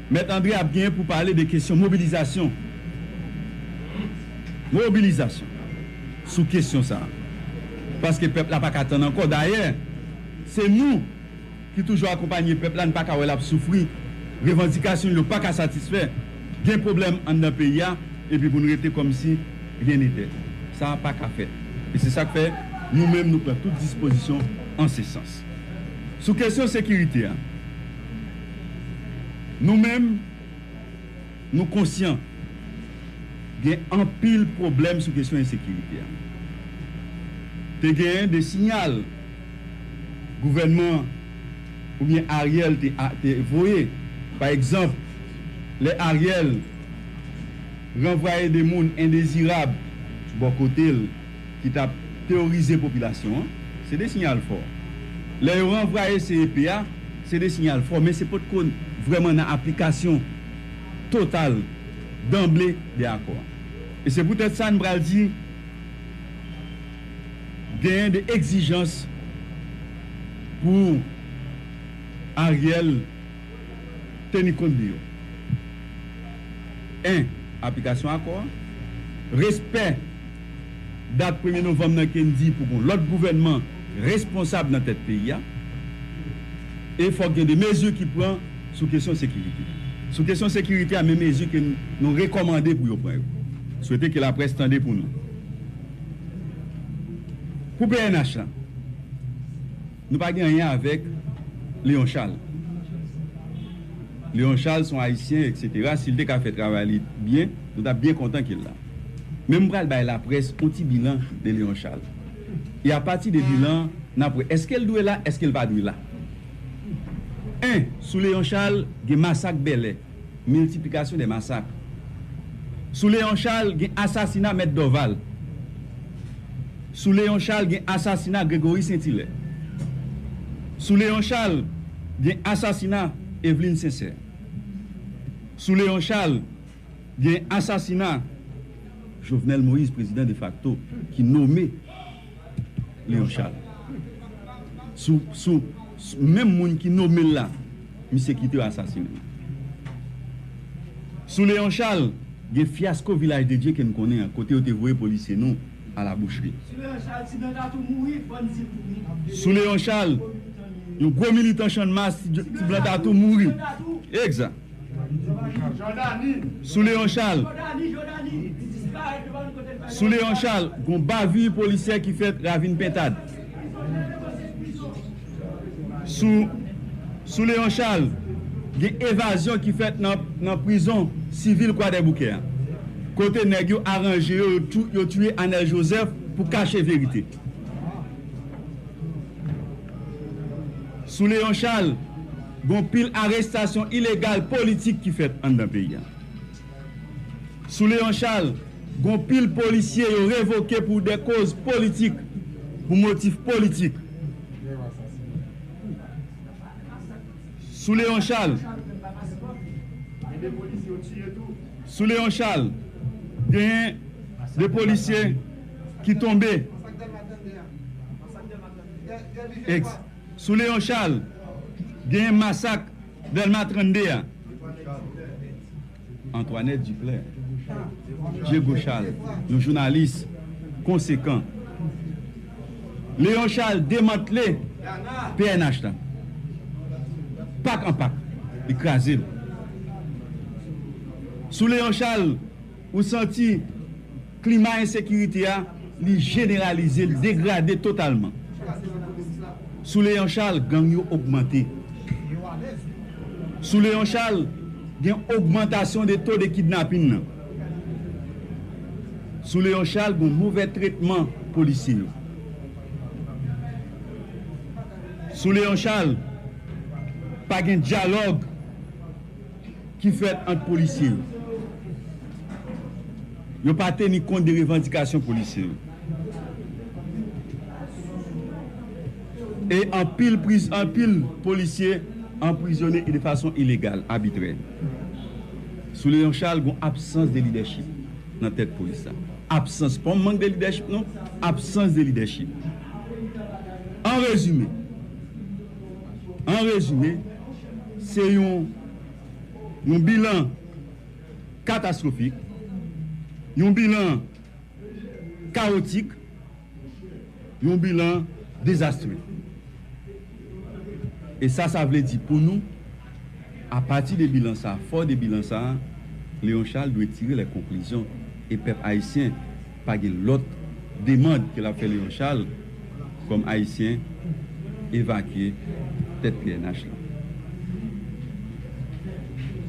Mèt Andre ap gen pou pale de kesyon mobilizasyon. Mobilizasyon sou kesyon sa a. Paske pèp la pa ka tann ankò. Dayè, se nou ki toujou akonpanye pèp la, n pa ka wè l ap soufri, revandikasyon l yo pa ka satisfè, gen pwoblèm anndan peyi a, epi pou n rete kòmsi rien n'était. Sa a pa ka fèt. E se sa k fè nou menm nou pran tout dispozisyon an se sans. Sou kesyon sekirite a, nou menm, nou konsyan gen anpil pwoblèm sou kesyon ensekirite a. Te genyen de siyal gouvènman oubyen Ariel te, a- te voye. Pa egzanp, lè Ariel ranvwaye de moun endezirab bò kote l ki t ap teworize popilasyon an, se de siyal fò. Lè yo ranvwaye C E P a, se de siyal fò, men se potko vrèman nan aplikasyon total, danble, de akò a. E se poutèt sa n pral di, genyen de egzijans pou Ariel teni kont de yo. En, aplikasyon akò a, respè dat premye novanm nan ke n di pou gon lòt gouvènman responsab nan tèt peyi a, e fòk gen de mezi ki pran sou kesyon sekirite. Sou kesyon sekirite a, men mezi ke n- nou rekòmande pou yo pran yo. Swete ke laprès tande pou nou. Pou P N H la, nou pa gen anyen avèk Léon Charles. Léon Charles se yon Ayisyen, etsetera. Si l te ka fè travay li byen, nou t ap byen kontan ke l la. Men m pral bay laprès yon ti bilan de Léon Charles. E apati de bilan, n ap wè èske l dwe la, èske l pa dwe la. En, sou Léon Charles, gen masak Bèlè, miltiplikasyon dè masak. Sou Léon Charles, gen asasina Mèt Dorval. Sou Léon Charles, gen asasina Gregory Saint-Hilaire. Sou Léon Charles, gen asasina Eveline Sincère. Sou Léon Charles, gen asasina Jovenel Moïse, prezidan defakto, ki nome Léon Charles. Sou, sou, sou menm moun ki nome l la, misye kite yo asasinen. Sou Léon Charles, gen fyasko Vilaj de Dye ke n konnen an, kote yo te voye polisye nou a la bouchri. Sou Léon Charles, yon gwo militan Channmas, Ti Blan Tatou mouri. Egzak. Sou Léon Charles. Sou Léon Charles, gon bavi polisyè ki fèt Ravin Pentad. Sou, sou Léon Charles, gen evazyon ki fèt nan, nan prizon sivil Kwadèboukè a. Kote nèg yo aranje yo, yo tou- yo tiye Anèl Jozèf pou kache verite. Sou Léon Charles, gon pil arestasyon ilegal politik ki fèt anndan peyi a. Sou Léon Charles, gon pil polisye yo revoke pou de koz politik, pou motif politik. Sou Léon Charles, sou Léon Charles, genyen de polisye ki tonbe. Ex- Sou Léon Charles, genyen masak Dèlma trannde a. Antoinette Duclair, Diego Charles, yon jounalis konsekan. Léon Charles demantle P N H la. Pak an pak, li kraze l. Sou Léon Charles, ou santi klima ensekirite a, li jeneralize, li degrade totalman. Sou Léon Charles, gang yo ogmante. Sou Léon Charles, gen ogmantasyon de to de kidnapin nan. Sou Léon Charles, gen move tretman polisye yo. Sou Léon Charles, pa gen dyalòg ki fèt ant polisye yo. Yo pa teni kont de revandikasyon polisye yo. E anpil priz, anpil polisye anprizone e de fason ilegal, abitrè. Sou Léon Charles, gon absans de lidèchip nan tèt polis la. Absans, pa mank de lidèchip, non, absans de lidèchip. An rezime, an rezime, se yon, yon bilan katastwofik, yon bilan kawotik, yon bilan dezastre. E sa, sa vle di pou nou, apati de bilan sa, fò de bilan sa, Léon Charles dwe tire les conclusions e pèp ayisyen pa gen lòt demann ke l ap fè Léon Charles kòm Ayisyen evakye tèt P N H la.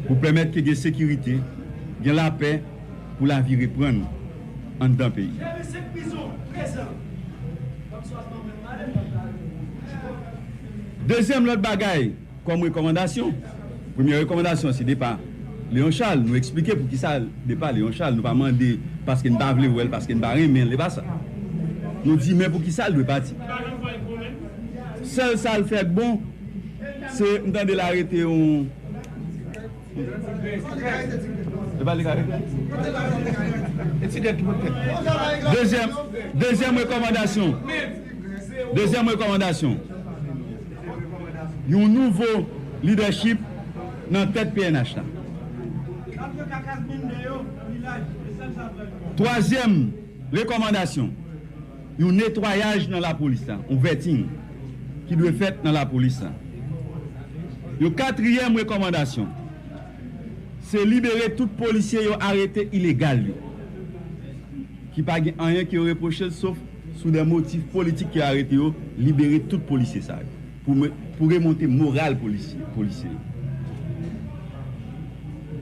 Pou pèmèt ke gen sekirite, gen lapè, pou lavi reprann anndan peyi. Dezyèm lòt bagay, kòm rekòmandasyon, premyè rekòmandasyon, se depa Léon Charles. Nou eksplike poukisa depa Léon Charles. Nou pa mande paske n pa vle wè l, paske n pa renmen l, e pa sa. Nou di, men poukisa l dwe pati. Sèl sa l fè k bon, se m tande l arete yon, e pa li k arete. Dezyèm, dezyèm rekòmandasyon. Dezyèm rekòmandasyon. Yon nouvo lidèchip nan tèt P N H la. Twazyèm rekòmandasyon, yon netwayaj nan lapolis la, yon vetting ki dwe fèt nan lapolis la. Yon katriyèm rekòmandasyon, se libere tout polisye yo arete ilegal yo, ki pa gen anyen ke yo repwoche l, sof sou de motif politik ke yo arete yo, libere tout polisye sa yo, pou, pou remonte moral polisye, polisye yo.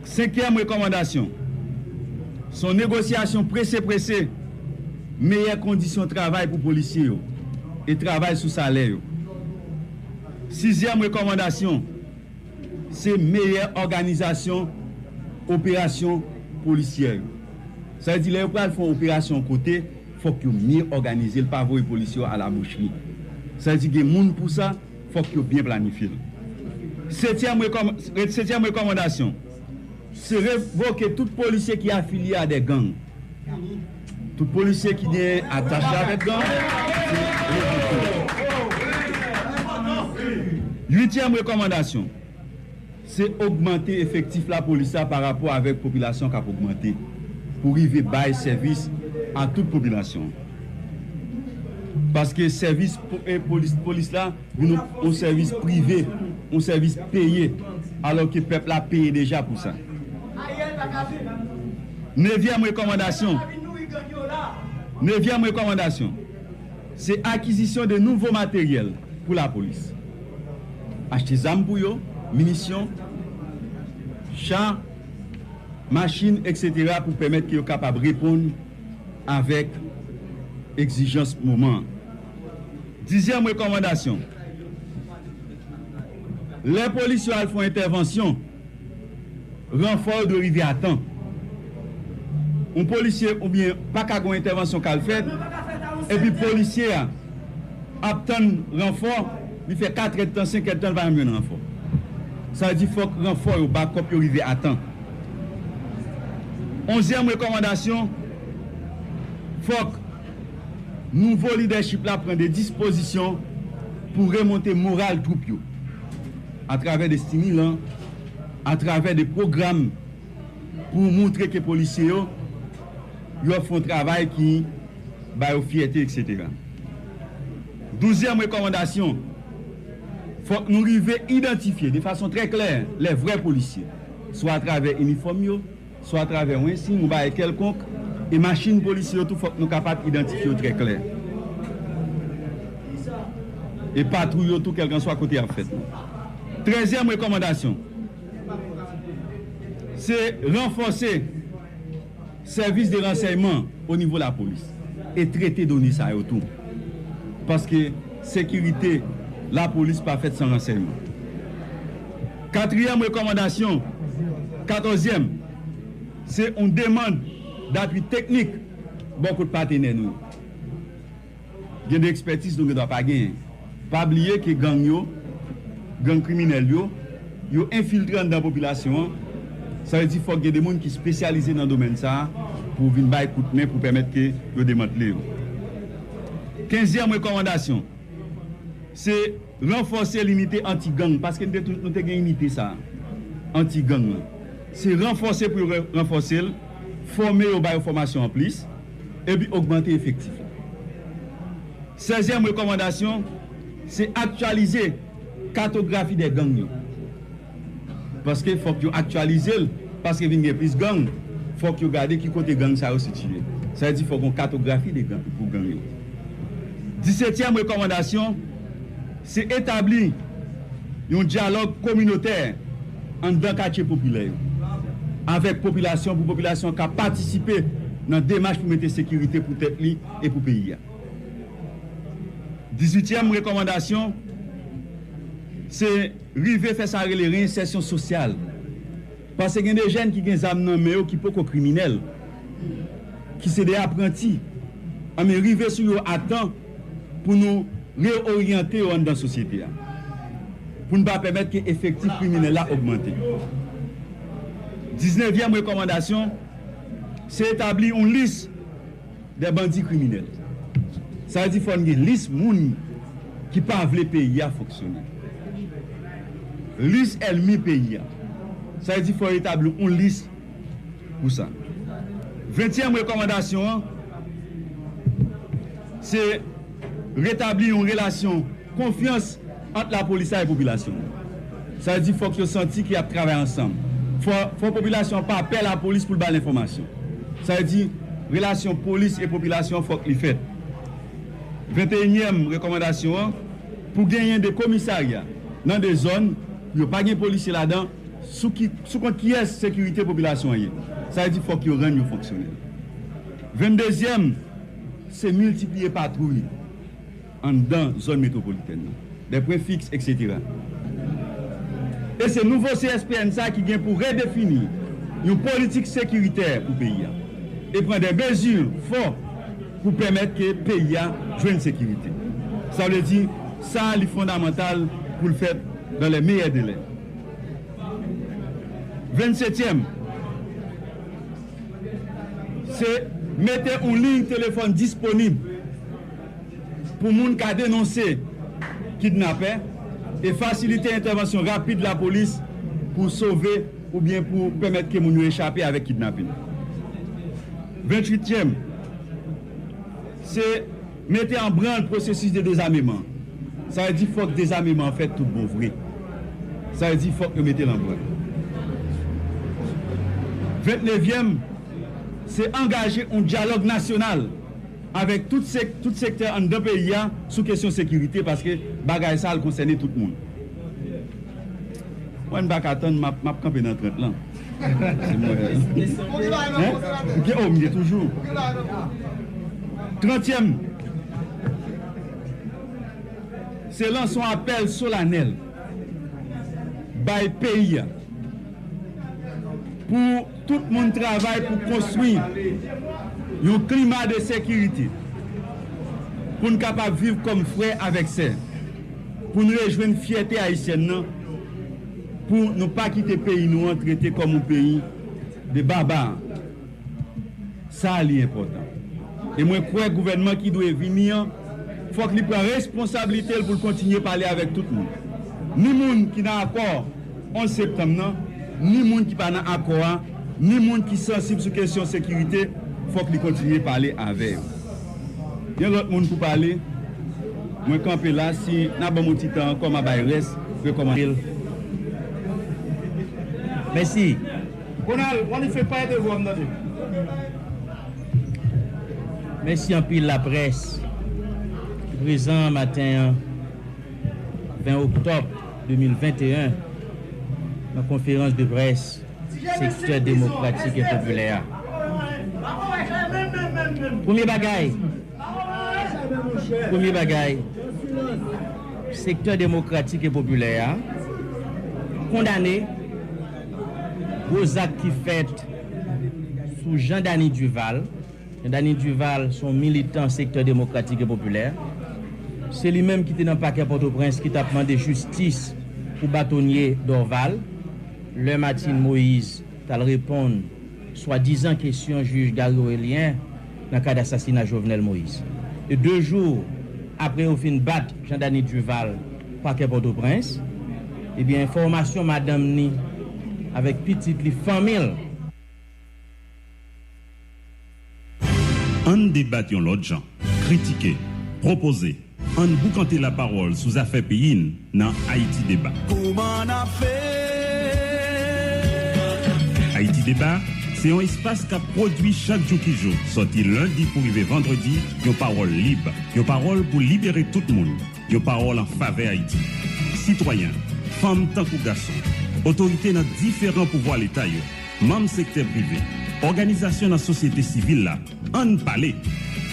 Senkyèm rekòmandasyon, se yon negosyasyon prese prese, meyè kondisyon travay pou polisye yo e travay sou salè yo. Sizyèm rekòmandasyon, se meyè òganizasyon operasyon polisyè yo. Sa vle di, lè yo pral fè yon operasyon kote, fòk yo mye òganize l, pa voye polisye yo alabouchri. Sa vle di, gen moun pou sa, fòk yo byen planifye l. Setyèm rekòm-, setyèm rekòmandasyon, se revoke tout polisye ki afilye a de gang. Tout polisye ki gen atache avèk gang, se revoke. Uityèm rekòmandasyon, se ogmante efektif lapolis la pa rapò avèk popilasyon k ap ogmante, pou rive bay sèvis a tout popilasyon. Paske sèvis po-, e polis, polis la vin yon, yon sèvis prive, yon sèvis peye, alòske pèp la peye deja pou sa. Nevyèm rekòmandasyon, nevyèm rekòmandasyon, se akizisyon de nouvo materyèl pou lapolis. Achte zam pou yo, minisyon, cha, machin, etsetera, pou pèmèt ke yo kapab reponn avèk egzijans moman an. Dizyèm rekòmandasyon, lè polis yo al fè yon entèvansyon, ranfò yo dwe rive a tan. Yon polisye oubyen pa ka gen yon entèvansyon k al fèt, epi polisye a ap tann ranfò, li fè katrèdtan, senkèdtan, li pa janm jwenn ranfò. Sa vle di fòk ranfò yo, bakòp yo rive a tan. Onzyèm rekòmandasyon, fòk nouvo lidèchip la pran de dispozisyon pou remonte moral twoup yo, atravè de stimilan, atravè de pwogram pou montre ke polisye yo, yo ap fè yon travay ki ba yo fyète, etsetera. Douzyèm rekòmandasyon, fòk nou rive idantifye de fason trè klè lè vrè polisye, swa atravè inifòm yo, swa atravè yon ensiy, yon bagay kèlkonk, e machin polisye yo tou, fòk nou kapab idantifye yo trè klè. E patwouy yo tou, kèlkanswa kote y ap fèt. Trèzyèm rekòmandasyon, se ranfòse sèvis de ransèyman o nivo lapolis e trete done sa yo tou. Paske sekirite lapolis pa fèt san ransèyman. Katriyèm rekòmandasyon, katòzyèm, se yon demann Dapui teknik bò kot patenè nou yo. Gen de ekspètiz nou gen dwa pa genyen. Pa bliye ke gang yo, gang kriminèl yo, yo enfiltre anndan popilasyon an. Sa vle di fòk gen de moun ki espesyalize nan domèn sa a pou vin bay kout men pou pèmèt ke yo demantle yo. Kenzyèm rekòmandasyon, se ranfòse linite anti-gang, paske nou te tou, nou te gen inite sa a, anti-gang lan. Se ranfòse pou yo re-, ranfòse l, fòme yo, ba yo fòmasyon anplis, epi ogmante efektif la. Sèzyèm rekòmandasyon, se aktyalize katografi dè gang yo. Paske fòk yo aktyalize l, paske vin gen plis gang, fòk yo gade ki kote gang sa yo sitiye. Sa vle di fòk yon katografi de gang, pou gang yo. Disetyèm rekòmandasyon, se etabli yon dyalòg kominotè anndan katye popilè yo, avèk popilasyon, pou popilasyon ka patisipe nan demach pou mete sekirite pou tèt li e pou peyi a. Dizuityèm rekòmandasyon, se rive fè sa rele reyensèsyon sosyal. Paske gen de jèn ki gen zam nan men yo ki poko kriminèl, ki se de apranti. Anben, rive sou yo a tan pou nou reoryante yo anndan sosyete a, pou n pa pèmèt ke efektif kriminèl la ogmante. Diznevyèm rekòmandasyon, se etabli yon lis dè bandi kriminèl. Sa vle di fò n gen lis moun ki pa vle peyi a fonksyone. Lis ènmi peyi a. Sa vle di fò yo etabli yon lis pou sa. Ventyèm rekòmandasyon an, se retabli yon relasyon konfyans ant lapolis la e popilasyon an. Sa vle di fòk yo santi ke y ap travay ansanm. Fò, fò popilasyon an pa pè lapolis pou l ba l enfòmasyon. Sa vle di relasyon polis e popilasyon an fòk li fèt. Venteyinyèm rekòmandasyon an, pou genyen de komisarya nan de zòn, pou yo pa gen polisye ladan, sou ki, sou kont kiyès sekirite popilasyon an ye. Sa vle di fòk yo rann yo fonksyonèl. Venndezyèm, se miltipliye patwouy anndan zòn metwopolitèn nan, dè pwen fiks, etsetera. E se nouvo C S P N sa a ki gen pou redefini yon politik sekiritè pou peyi a e pran dè mezi fò pou pèmèt ke peyi a jwenn sekirite. Sa vle di, sa li fondamantal pou l fèt dans les meilleurs délais. Vennsetyèm, se mete yon liy telefòn disponib pou moun ka denonse kidnapè e fasilite entèvansyon rapid lapolis pou sove oubyen pou pèmèt ke moun yo echape avèk kidnapin. Venntuityèm, se mete an branl pwosesis de dezameman. Sa vle di fòk dezameman an fèt tout bon vre. Sa vle di fòk yo mete l an branl. Vennnevyèm, se angaje yon dyalòg nasyonal avèk tout sek-, tout sektè anndan peyi a sou kesyon sekirite, paske bagay sa a, l konsène tout moun. Mwen, m pa ka tann, m ap, m ap kanpe nan trant lan. Se mwen. Hein? M gen, oh, m gen toujou. Trantyèm, se lanse yon apèl solanèl bay peyi a pou tout moun travay pou konstwi yon klima de sekirite, pou n kapab viv kòm frè avèk sè, pou n rejwenn fyète ayisyèn nan, pou nou pa kite peyi nou an trete kòm yon peyi de baba. Sa a li enpòtan. E mwen kwè gouvènman ki dwe vini an, fòk li pran responsablite l pou l kontinye pale avèk tout moun. Ni moun ki nan akò onz septanm nan, ni moun ki pa nan akò a, ni moun ki sansib sou kesyon sekirite, fòk li kontinye pale avè yo. Gen lòt moun pou pale, mwen kanpe la, si n a ban m yon ti tan ankò, m a bay rès rekòmandasyon. Mèsi. Konal, w annik fè pale de vwa m tande. Mèsi anpil laprès ki prezan maten an, ven oktòb de mil venteyen, nan konferans de près sektè demokratik e popilè a. Premye bagay, premye bagay, sektè demokratik e popilè a kondane gwo zak ki fèt Pou Jean Dany Duval, Jean Dany Duval se yon militan sektè demokratik e popilè. Se li menm ki te nan pakè Pòtoprens ki t ap mande jistis pou batonye Dorval, lè Martine Moïse t al reponn swadizan kesyon jij Gary Orélien nan kad asasina Jovenel Moïse. E de jou apre yo fin bat Jean Dany Duval pakè Pòtoprens, ebyen, enfòmasyon madanm ni avèk pitit li, fanmi l, Ann debat yon lòt jan, kritike, pwopoze, ann boukante lapawòl sou zafè peyi n nan Ayiti Deba. Kòman n ap fè? Ayiti Deba se yon espas k ap pwodui chak jou ki jou, sòti lendi pou rive vandredi, yon pawòl lib, yon pawòl pou libere tout moun, yon pawòl an favè Ayiti. Sitwayen, fanm tankou gason, otorite nan diferan pouvwa leta yo, manm sektè prive, òganizasyon nan sosyete sivil la, ann pale!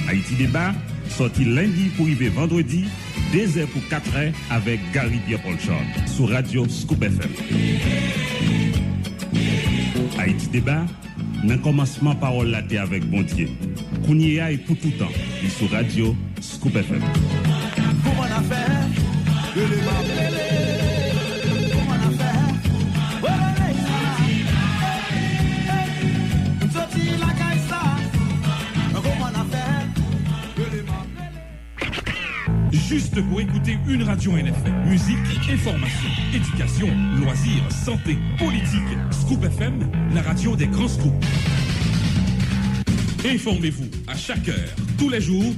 Ayiti Deba, sòti lendi pou rive vandredi, de zè pou kat è avèk Gary Pierre Paul Charles sou radyo Scoop F M. Ayiti Deba, nan kòmansman pawòl la te avèk Bondye, kounye a e pou toutan, li sou radyo Scoop F M. Kòman n ap fè? Rele m ap rele. Kòman n ap fè? Rele sa. M soti lakay sa. Kòman n ap fè? Rele m ap rele. Juste pour écouter une radio N F M. Musique, information, éducation, loisirs, santé, politique. Scoop F M, la radio des grands scoops. Informez-vous à chaque heure, tous les jours.